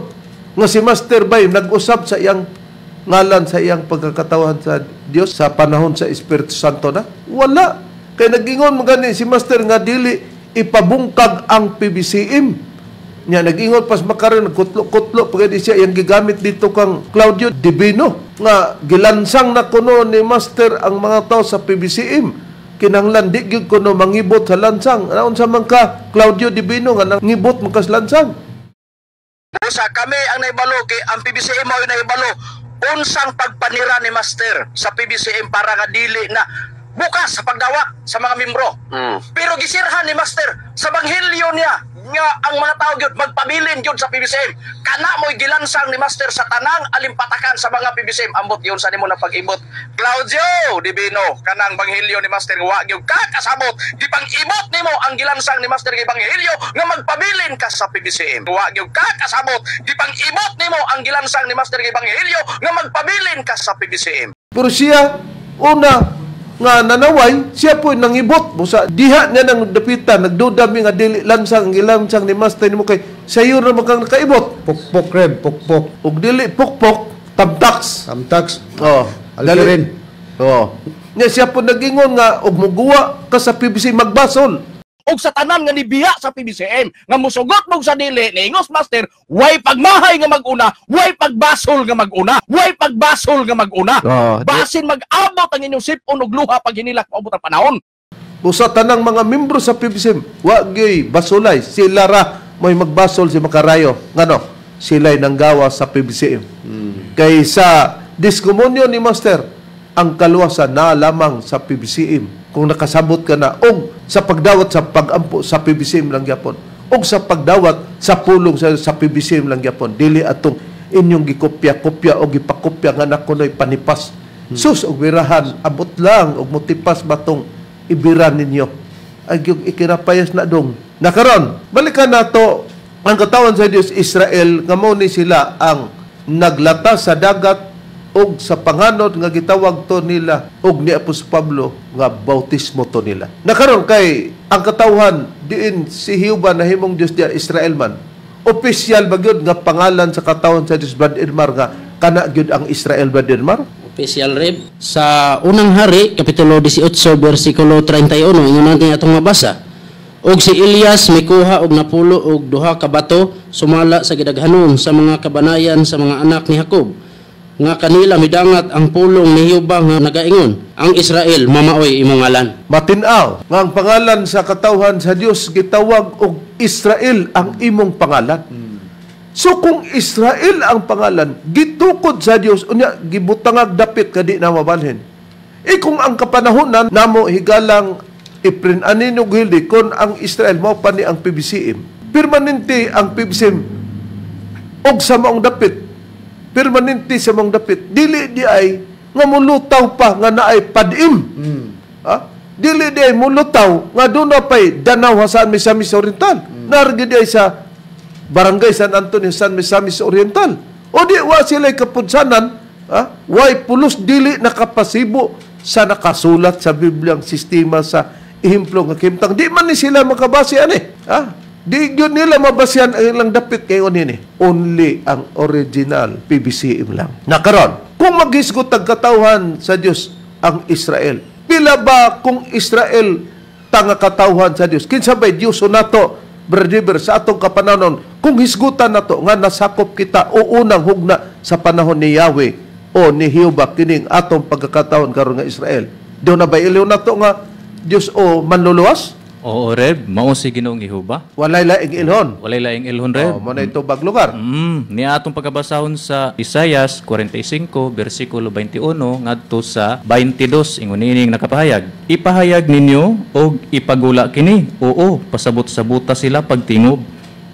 nga si Master Bay nag-usab sa iyang ngalan sa iyang pagkakatawan sa Dios sa panahon sa Espiritu Santo na wala. Kay nag-ingon man gani si Master nga dili ipabungkag ang PBCM. Nya nag-ingon pas makaron nagkutlo-kutlo pagka siya iyang gigamit dito kang Claudio Divino nga gilansang na kuno ni Master ang mga tao sa PBCM. Kinahanglan di gyud kuno mangibot sa lansang. Naunsa man ka Claudio Divino nga nangibot man ka sa lansang? Sa kami ang naibalo kay ang PBCM mao naibalo unsang pagpanira ni Master sa PBCM para nga dili na bukas sa pagdawa sa mga membro. Pero gisirhan ni Master sa banghelyo niya nga ang mga tao gyud magpabilin gyud sa PBCM. Kana mo'y gilansang ni Master sa tanang alimpatakan sa mga PBCM. Ambot yun sa nimo na pag-ibot. Claudio Divino, kanang banghelyo ni Master wa gyud kakasabot. Gipang-ibot nimo ang gilansang ni Master nga ebanghelyo nga magpabilin ka sa PBCM. Wa gyud kakasabot. Gipang-ibot nimo ang gilansang ni Master nga ebanghelyo nga magpabilin ka sa PBCM. Pero siya una nga nanaway, siya po nangibot. Busa diha niya nang dapitan, nagduda mi nga dili lansang, gilansang ni Master nimo kay sayo ra man kang nakaibot. Pukpok reb, pukpok. Ug dili pukpok, tamtax. Tamtax. Oh, alkirin. Oh. Nya siya po nagingon nga og muguwa ka sa PBC magbasol. Og sa tanan nga nibiya sa PBCM nga musugot mog sa dili niingos Master, way pagmahay nga maguna, way pagbasol nga maguna, way pagbasol nga maguna. Oh, basin mag-abot ang inyong sipon og luha pag hinilak maabot ang panahon. Usa tanang mga membro sa PBCM, wa gyud basolay, sila ra mo'y magbasol si Makarayo. Ngano? Sila'y nanggawa sa PBCM. Kay sa diskomunyo ni Master, ang kaluwasan na lamang sa PBCM. Kung nakasabot ka na, og sa pagdawat sa pagampo sa PBCM lang gyapon, og sa pagdawat sa pulong sa PBCM lang gyapon, dili atong inyong gikopya-kopya o gipakopya nga nakunoy panipas. Sus, og birahan, abot lang, og mutipas batong ibira ninyo. Ay, yung ikirapayas na dong. Nakaron, balikan nato ang katawan sa Dios Israel, nga mao ni sila ang naglata sa dagat og sa panganod nga gitawag to nila og ni Apostol Pablo nga bautismo to nila. Nakaron kay ang katawhan diin si Jehova nahimong Dios diya Israel man. Opisyal ba gyud nga pangalan sa katawhan sa Dios Brad Edmar nga kana gyud ang Israel Brad Edmar? Opisyal reb sa Unang Hari kapitulo 18 bersikulo 31 ingon natin atong mabasa. Og si Elias mikuha og napulo og duha ka bato sumala sa gidaghanon sa mga kabanayan sa mga anak ni Jacob. nga kanila midangat ang pulong ni Jehova nga nagaingon, ang Israel mamaoy imong ngalan. Matinaw nga ang pangalan sa katawhan sa Dios gitawag og Israel ang imong pangalan. So kung Israel ang pangalan, gitukod sa Dios, unya gibutangag dapit kadi na mabalhin. E kung ang kapanahonan namo higalang iprin-anin og hildi kon ang Israel mao pa ni ang PBCM. Permanente ang PBCM og sa maong dapit. Permanente sa maong dapit. Dili di ay nga mulutaw pa nga naay padim. Ha? Dili di ay mulutaw nga doon na pa'y Danaw San Misamis Oriental. Nargi di ay sa Barangay San Antonio San Misamis Oriental. O di wa sila'y kapudsanan, ha? Way pulos dili nakapasibo sa nakasulat sa Biblia ang sistema sa ehemplo nga kimtang. Di man ni sila makabase ani. Ha? Di yun nila mabasihan ang ilang dapit kayo nini. Only ang original PBCM lang. Nakaron, kung maghisgot ang katawhan sa Dios ang Israel, pila ba kung Israel tanga katawhan sa Dios? Kinsa bay Dios nato, brother, sa atong kapananon, kung hisgutan nato nga nasakop kita o unang hugna sa panahon ni Yahweh o ni Jehovah kining atong pagkakataon karon nga Israel. Doon na ba iliw nato nga Dios o manluluwas? Oo, Reb. Mao si Ginoong Jehova. Walay laing ilhon. Walay laing ilhon, Reb. Oh, mo na ito bag lugar. Niya atong pagkabasahon sa Isayas 45, versikulo 21, ngadto sa 22, ingon niining nakapahayag. Ipahayag ninyo og ipagula kini. Oo, pasabot-sabuta sila pagtingob.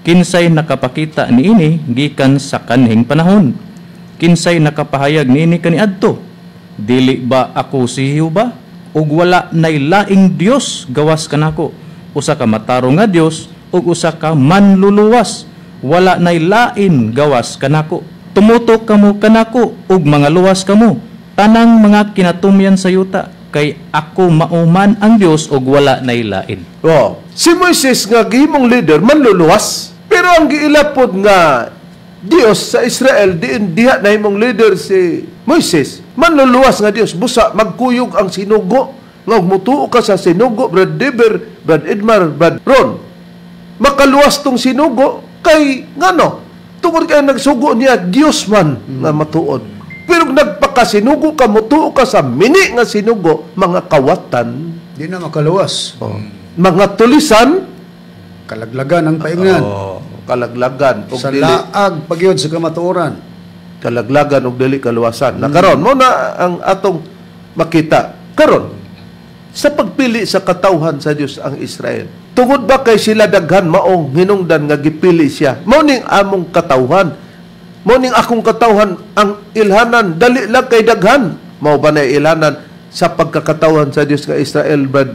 Kinsay nakapakita niini gikan sa kanhing panahon. Kinsay nakapahayag niini kaniadto. Dili ba ako si Jehova? Ug wala nay laing Dios gawas kanako. Usa ka matarong nga Dios ug usa ka manluluwas, wala nay lain gawas kanako. Tumutok kamo kanako ug mga luwas kamo, tanang mga kinatumyan sa yuta, kay ako mauman ang Dios ug wala nay lain. Oh, si Moises nga gihimong leader manluluwas, pero ang giilapod nga Dios sa Israel diin diha nahimong leader si Moises, manluluwas nga Dios. Busa magkuyog ang sinugo nga mutuo ka sa sinugo, Brad Deber, Brad Edmar, Brad Ron, makaluwas tong sinugo kay ngano tungod kay nagsugo niya Dios man nga matuod. Pero nagpakasinugo ka, mutuo ka sa mini nga sinugo, mga kawatan di na makaluwas. Oh. Mga tulisan, kalaglagan ang paingnan. Oh, kalaglagan og sa dili laag pagyud sa kamatuoran, kalaglagan og dili kaluwasan. Nakaron mo na ang atong makita karon sa pagpili sa katawhan sa Dios ang Israel. Tungod ba kay sila daghan maong hinungdan nga gipili siya? Mao ning among katawhan, mao ning akong katawhan ang ilhanan, dali lang kay daghan. Mao ba na ilhanan sa pagkakatawan sa Dios nga Israel, Brad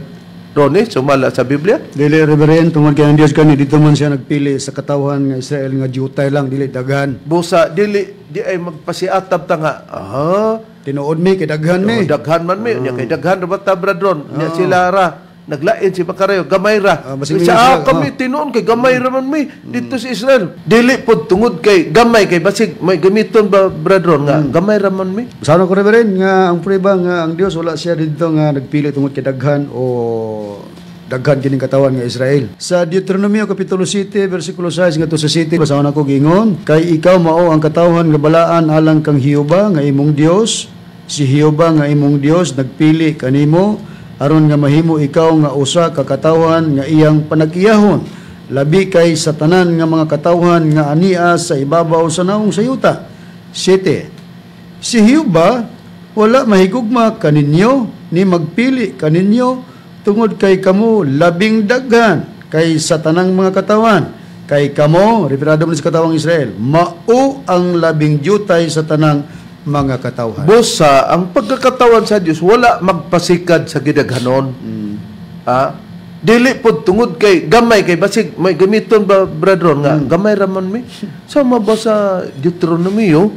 Ronnie, sumala sa Biblia? Dili, Reverend, tungod kay ang Dios kani dito man siya nagpili sa katawhan nga Israel nga jutay lang, dili daghan. Busa dili di ay magpasiatab ta nga. Ah, tinuod mi kay daghan mi. Oh, daghan man mi, nya kay daghan ra ba ta, Brad Ron? Nya sila ra naglain si Makarayo, gamay ra. Siya, kami tinuon kay gamay ra man mi dito sa Israel. Dili pod tungod kay gamay kay basig may gamiton ba, Brad Ron, nga gamay ra man mi. Sana ko, Reverend, nga ang prueba nga ang Dios wala siya dito nga nagpili tungod kay daghan o daghan kining katawan nga Israel. Sa Deuteronomio kapitulo 7 versikulo 6 ngadto sa 7, basahon ako giingon, kay ikaw mao ang katawhan nga balaan alang kang Jehova nga imong Dios. Si Jehova nga imong Dios nagpili kanimo aron nga mahimo ikaw nga usa ka katawhan nga iyang panag-iyahon, labi kay sa tanan nga mga katawhan nga ania sa ibabaw sa naong sayuta. 7. Si Jehova wala mahigugma kaninyo ni magpili kaninyo tungod kay kamo labing daghan kay sa tanang mga katawan, kay kamo, referado man sa katawang Israel, mao ang labing jutay sa tanang mga katawhan. Busa, ang pagkakatawan sa Dios wala magpasikad sa gidaghanon. Ha? Dili pod tungod kay gamay kay basig may gamiton ba, Brad Ron, nga gamay ra man mi. Sama ba sa Deuteronomio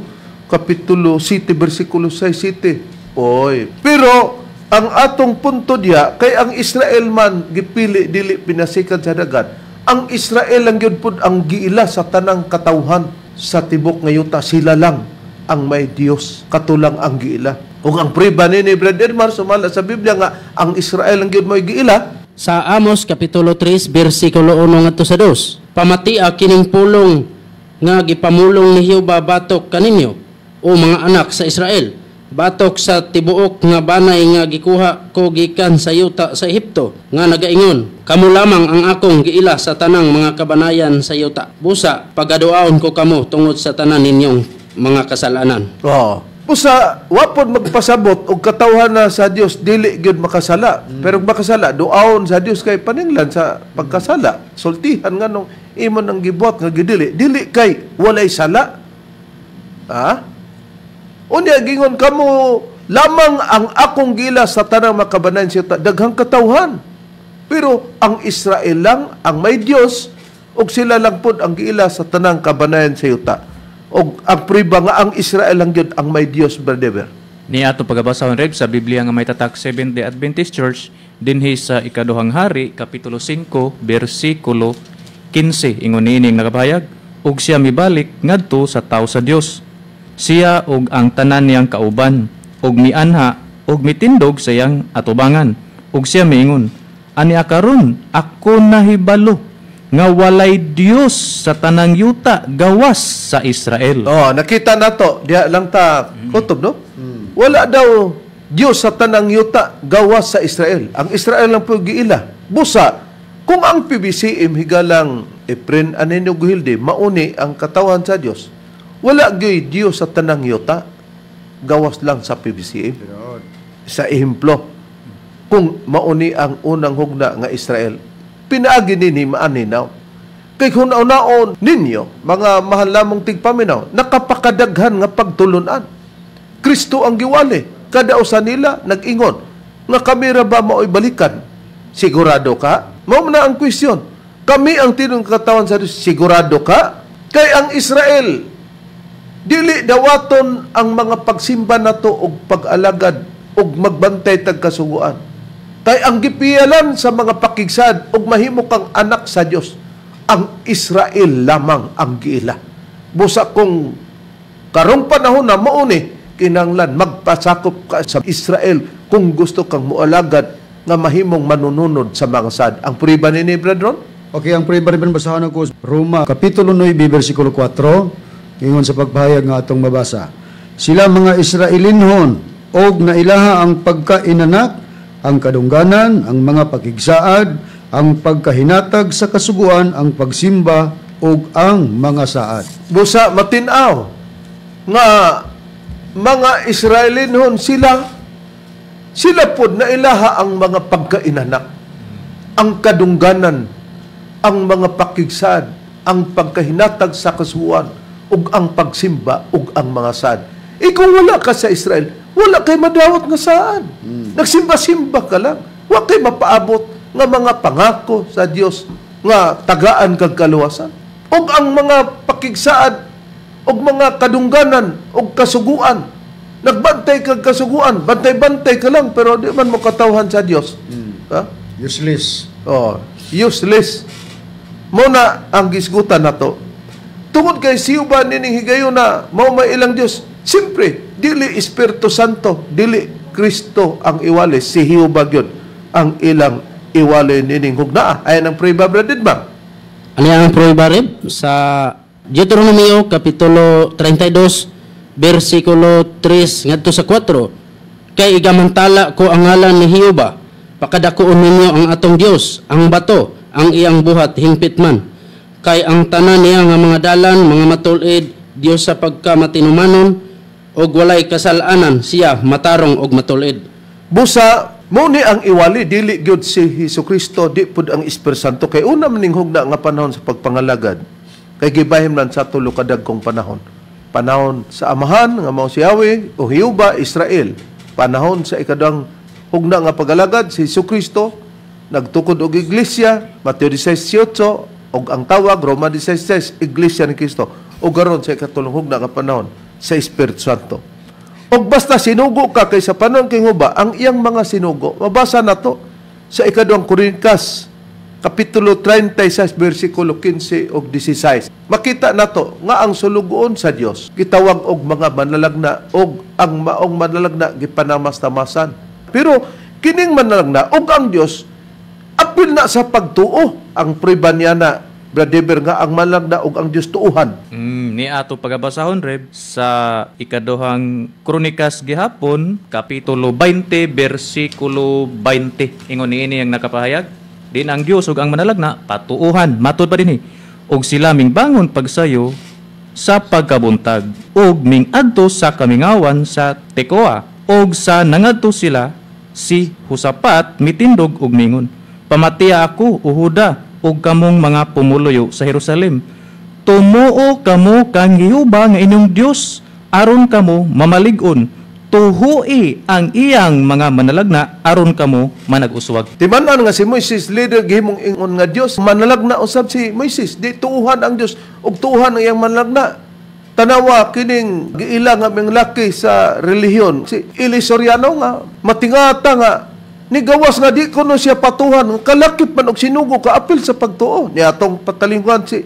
kapitulo 7 versikulo 6 7? Oy, pero ang atong punto diha kay ang Israel man gipili dili pinasikad sa dagat. Ang Israel lang gyud pud ang giila sa tanang katawhan sa tibok nga yuta, sila lang ang may Dios, katulang ang giila. Ug ang prueba ni Brad Edmar sumala sa Biblia nga ang Israel ang gyud mo'y giila. Sa Amos kapitulo 3 bersikulo 1 ngadto sa 2. Pamatia kining pulong nga gipamulong ni Jehova batok kaninyo. o mga anak sa Israel, batok sa tibuok nga banay nga gikuha ko gikan sa yuta sa Ehipto, nga nagaingon, kamo lamang ang akong giila sa tanang mga kabanayan sa yuta. Busa pagaduaon ko kamo tungod sa tanan ninyong mga kasalanan. Oh. Busa wapod magpasabot og katawhan na sa Dios dili gyud makasala. Pero makasala duaon sa Dios kay paninglan sa pagkasala. Sultihan nganong imo nang gibuhat nga gidili, dili kay walay sala. Ha? Unya gingon kamo lamang ang akong gila sa tanang makabanayan sa daghang katawhan. Pero ang Israel lang ang may Dios ug sila lang pod ang giila sa tanang kabanayan sa yuta. Og ang priba nga ang Israel lang gyud ang may Dios, brother. Ni ato pagabasahon Reb sa Biblia nga may tatak Seventh-day Adventist Church dinhi sa ikaduhang hari kapitulo 5 bersikulo 15 ingon niining nakapahayag ug siya mibalik ngadto sa tawo sa Dios. Siya og ang tanan niyang kauban og mianha og mitindog sa iyang atubangan ug siya miingon, ani akaron ako nahibalo nga walay Dios sa tanang yuta gawas sa Israel. Oh, nakita nato diha lang ta kutob, no? Wala daw Dios sa tanang yuta gawas sa Israel. Ang Israel lang po giila. Busa kung ang PBCM higalang Efren Anenio Guhilde mauni ang katawan sa Dios. Wala gyud Dios sa tanang yuta gawas lang sa PBCM. Sa ehemplo, kung mauni ang unang hugna nga Israel, pinaagi nini maaninaw. Kay hunaw-naon ninyo, mga mahal lamong tigpaminaw, nakapakadaghan nga pagtulunan. Kristo ang giwali, kada usa nila nag-ingon, nga kami ra ba mao'y balikan? Sigurado ka? Mao na ang question. Kami ang tinong katawan sa Dios, sigurado ka? Kay ang Israel, dili dawaton ang mga pagsimba nato og pag-alagad og magbantay tag kasuguan. Kay ang gipiyalan sa mga pakigsad og mahimo kang anak sa Dios, ang Israel lamang ang giila. Busa kung karong panahon na mauni, kinahanglan magpasakop ka sa Israel kung gusto kang mualagad nga mahimong manununod sa mga sad. Ang priba ni Brad Ron? Okay, ang priba rin basahan ko Roma kapitulo 9 bersikulo 4, ingon sa pagpahayag nga atong mabasa. Sila mga Israelinhon og nailaha ang pagkainanak, ang kadungganan, ang mga pakigsaad, ang pagkahinatag sa kasuguan, ang pagsimba ug ang mga saad. Busa matin-aw nga mga Israelinhon sila, sila pod nailaha ang mga pagkainanak, ang kadungganan, ang mga pakigsaad, ang pagkahinatag sa kasuguan, ug ang pagsimba ug ang mga saad. E kung wala ka sa Israel, wala kay madawat nga saan. Nagsimba-simba ka lang. Wala kay mapaabot nga mga pangako sa Dios nga tagaan kag kaluwasan. Ug ang mga pakigsaad ug mga kadungganan ug kasuguan. Nagbantay kag kasuguan, bantay-bantay ka lang pero di man mo katawhan sa Dios. Ha? Useless. Oh, useless. Muna ang gisgutan nato. Tungod kay siuba nining higayon na mao may ilang Dios. Siyempre, dili Espiritu Santo, dili Kristo ang iwali, si Jehova gyud ang ilang iwali nining hugnaa. Ayan ang prueba, Brad Edmar. Ano ang prueba, Reb? Sa Deuteronomio kapitulo 32 bersikulo 3 ngadto sa 4. Kay igamantala ko ang ngalan ni Jehova, pakadakuon ninyo ang atong Dios, ang bato, ang iyang buhat hingpit man. Kay ang tanan niya nga mga dalan, mga matulid, Dios sa pagkamatinumanon, og walay kasalanan, siya matarong og matulid. Busa, mo ni ang iwali, dili gyud si Hesus Kristo, di pud ang Espiritu Santo. Kay una maning hugna nga panahon sa pagpangalagad, kay gibahim lang sa tulo ka dagkong panahon. Panahon sa Amahan, nga mao si Yahweh, o Jehova, Israel. Panahon sa ikaduhang hugna nga pagalagad, si Hesus Kristo, nagtukod og iglesia, Mateo 16:18, og ang tawag, Roma 16:6, Iglesia ni Kristo. O garon sa ikatulong hugna nga panahon, sa Espiritu Santo. Og basta sinugo ka kay sa panahon kay Huba, ang iyang mga sinugo, mabasa na to sa ikaduhang Korinkas, Kapitulo 36, versikulo 15 og 16. Makita nato nga ang sulugoon sa Dios gitawag og mga manalagna og ang maong manalagna gipanamas-tamasan. Pero kining manalagna og ang Dios apil na sa pagtuo. Ang prueba niya na Brother, nga ang malagna ug ang Dios tuuhan. Ni ato pagabasahon, Reb, sa ikaduhang Kronikas gihapon, kapitulo 20 bersikulo 20. Ingon niini ang nakapahayag, din ang Dios ug ang manalagna patuuhan, matud pa dinhi. Og sila mingbangon pagsayo sa pagkabuntag ug mingadto sa kamingawan sa Tekoa, ug sa nangadto sila si Husapat mitindog ug mingon, pamatiya ako, o Huda, ug kamong mga pumuluyo sa Jerusalem. Tumuo kamo kang Jehova nga inyong Dios aron kamo mamalig-on. Tuhui ang iyang mga manalagna aron kamo manag-uswag. Timan-an nga si Moises leader gihimong ingon nga Dios manalagna usab si Moises, di tuuhan ang Dios ug tuuhan ang iyang manalagna. Tanawa kining giila nga ming laki sa relihiyon si Eli Soriano nga matingata nga nigawas nga di kuno siya patuhan, kalakip man og sinugo kaapil sa pagtuo. Niya atong patalingwan si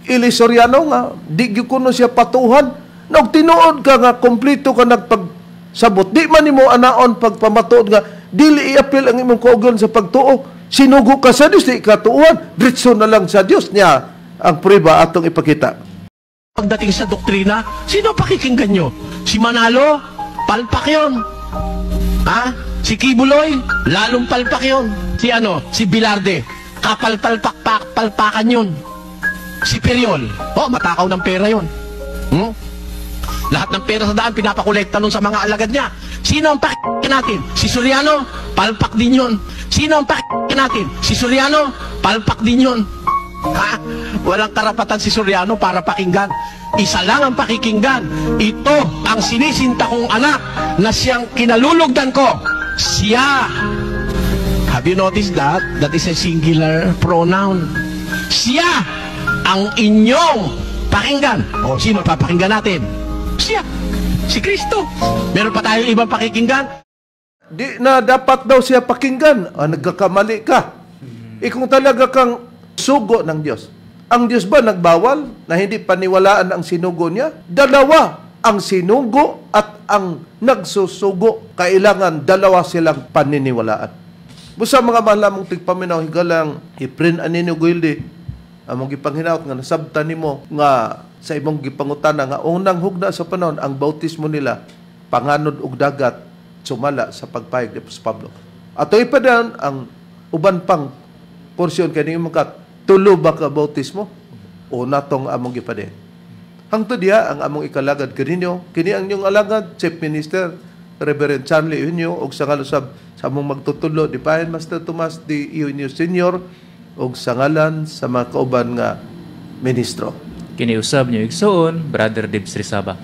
Eli Soriano nga di gyud kuno siya patuhan. Nog tinuod ka nga kompleto ka nagpagsabot, di man nimo anaon pagpamatuod nga dili iapil ang imong kaugalingon sa pagtuo. Sinugo ka sa Dios, di ka tuuhan, diretso na lang sa Dios. Niya ang prueba atong ipakita. Pagdating sa doktrina, sino pakikinggan nyo? Si Manalo? Palpak yun. Ha? Si Quiboloy? Lalong palpak yun. Si ano? Si Velarde? Kapalpalpak, palpakan yun. Si Ferriol? Oh, matakaw ng pera yun. Lahat ng pera sa daan, pinapakolekta nun sa mga alagad niya. Sino ang pakikinggan natin? Si Soriano? Palpak din yun. Sino ang pakikinggan natin? Si Soriano? Palpak din yun. Ha? Walang karapatan si Soriano para pakinggan. Isa lang ang pakikinggan. Ito ang sinisinta kong anak na siyang kinalulugdan ko. Siya. Have you noticed that? That is a singular pronoun. Siya ang inyong pakinggan. O, sino papakinggan natin? Siya. Si Kristo. Meron pa tayong ibang pakikinggan? Di na dapat daw siya pakinggan. Ah, nagkakamali ka. E kung talaga kang sugo ng Diyos, ang Diyos ba nagbawal na hindi paniwalaan ang sinugo niya? Dalawa, ang sinugo at ang nagsusugo. Kailangan dalawa silang paniniwalaan. Busa mga mahal namong tigpaminaw, higalang iprin anino guildi, among gipanghinaot nga nasabtan nimo nga sa imong gipangutana nga unang hugna sa panahon ang bautismo nila panganod og dagat sumala sa pagpayag ni Apostol Pablo. Ato ipadan ang uban pang porsyon kani imong kat tulo ba ka bautismo o natong among gipadayon. Hangtod diha ang among ikalagad kaninyo, kini ang inyong alagad Chief Minister Reverend Charlie Eugenio og sa ngalan sab sa among magtutudlo Divine Master Tomas D. Eugenio Senior og sa ngalan sa mga kauban nga ministro. Kiniusab niyo igsoon, Brother Dibs Rizaba.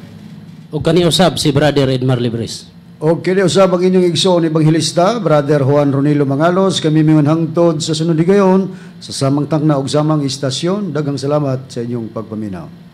Og kaniusab si Brother Edmar Libres. Og kiniusab ang inyong igsoon Ebanghelista, Brother Juan Ronilo Mangalos, kami mingon hangtod sa sunod higayon sa samang tangna og samang istasyon. Daghang salamat sa inyong pagpaminaw.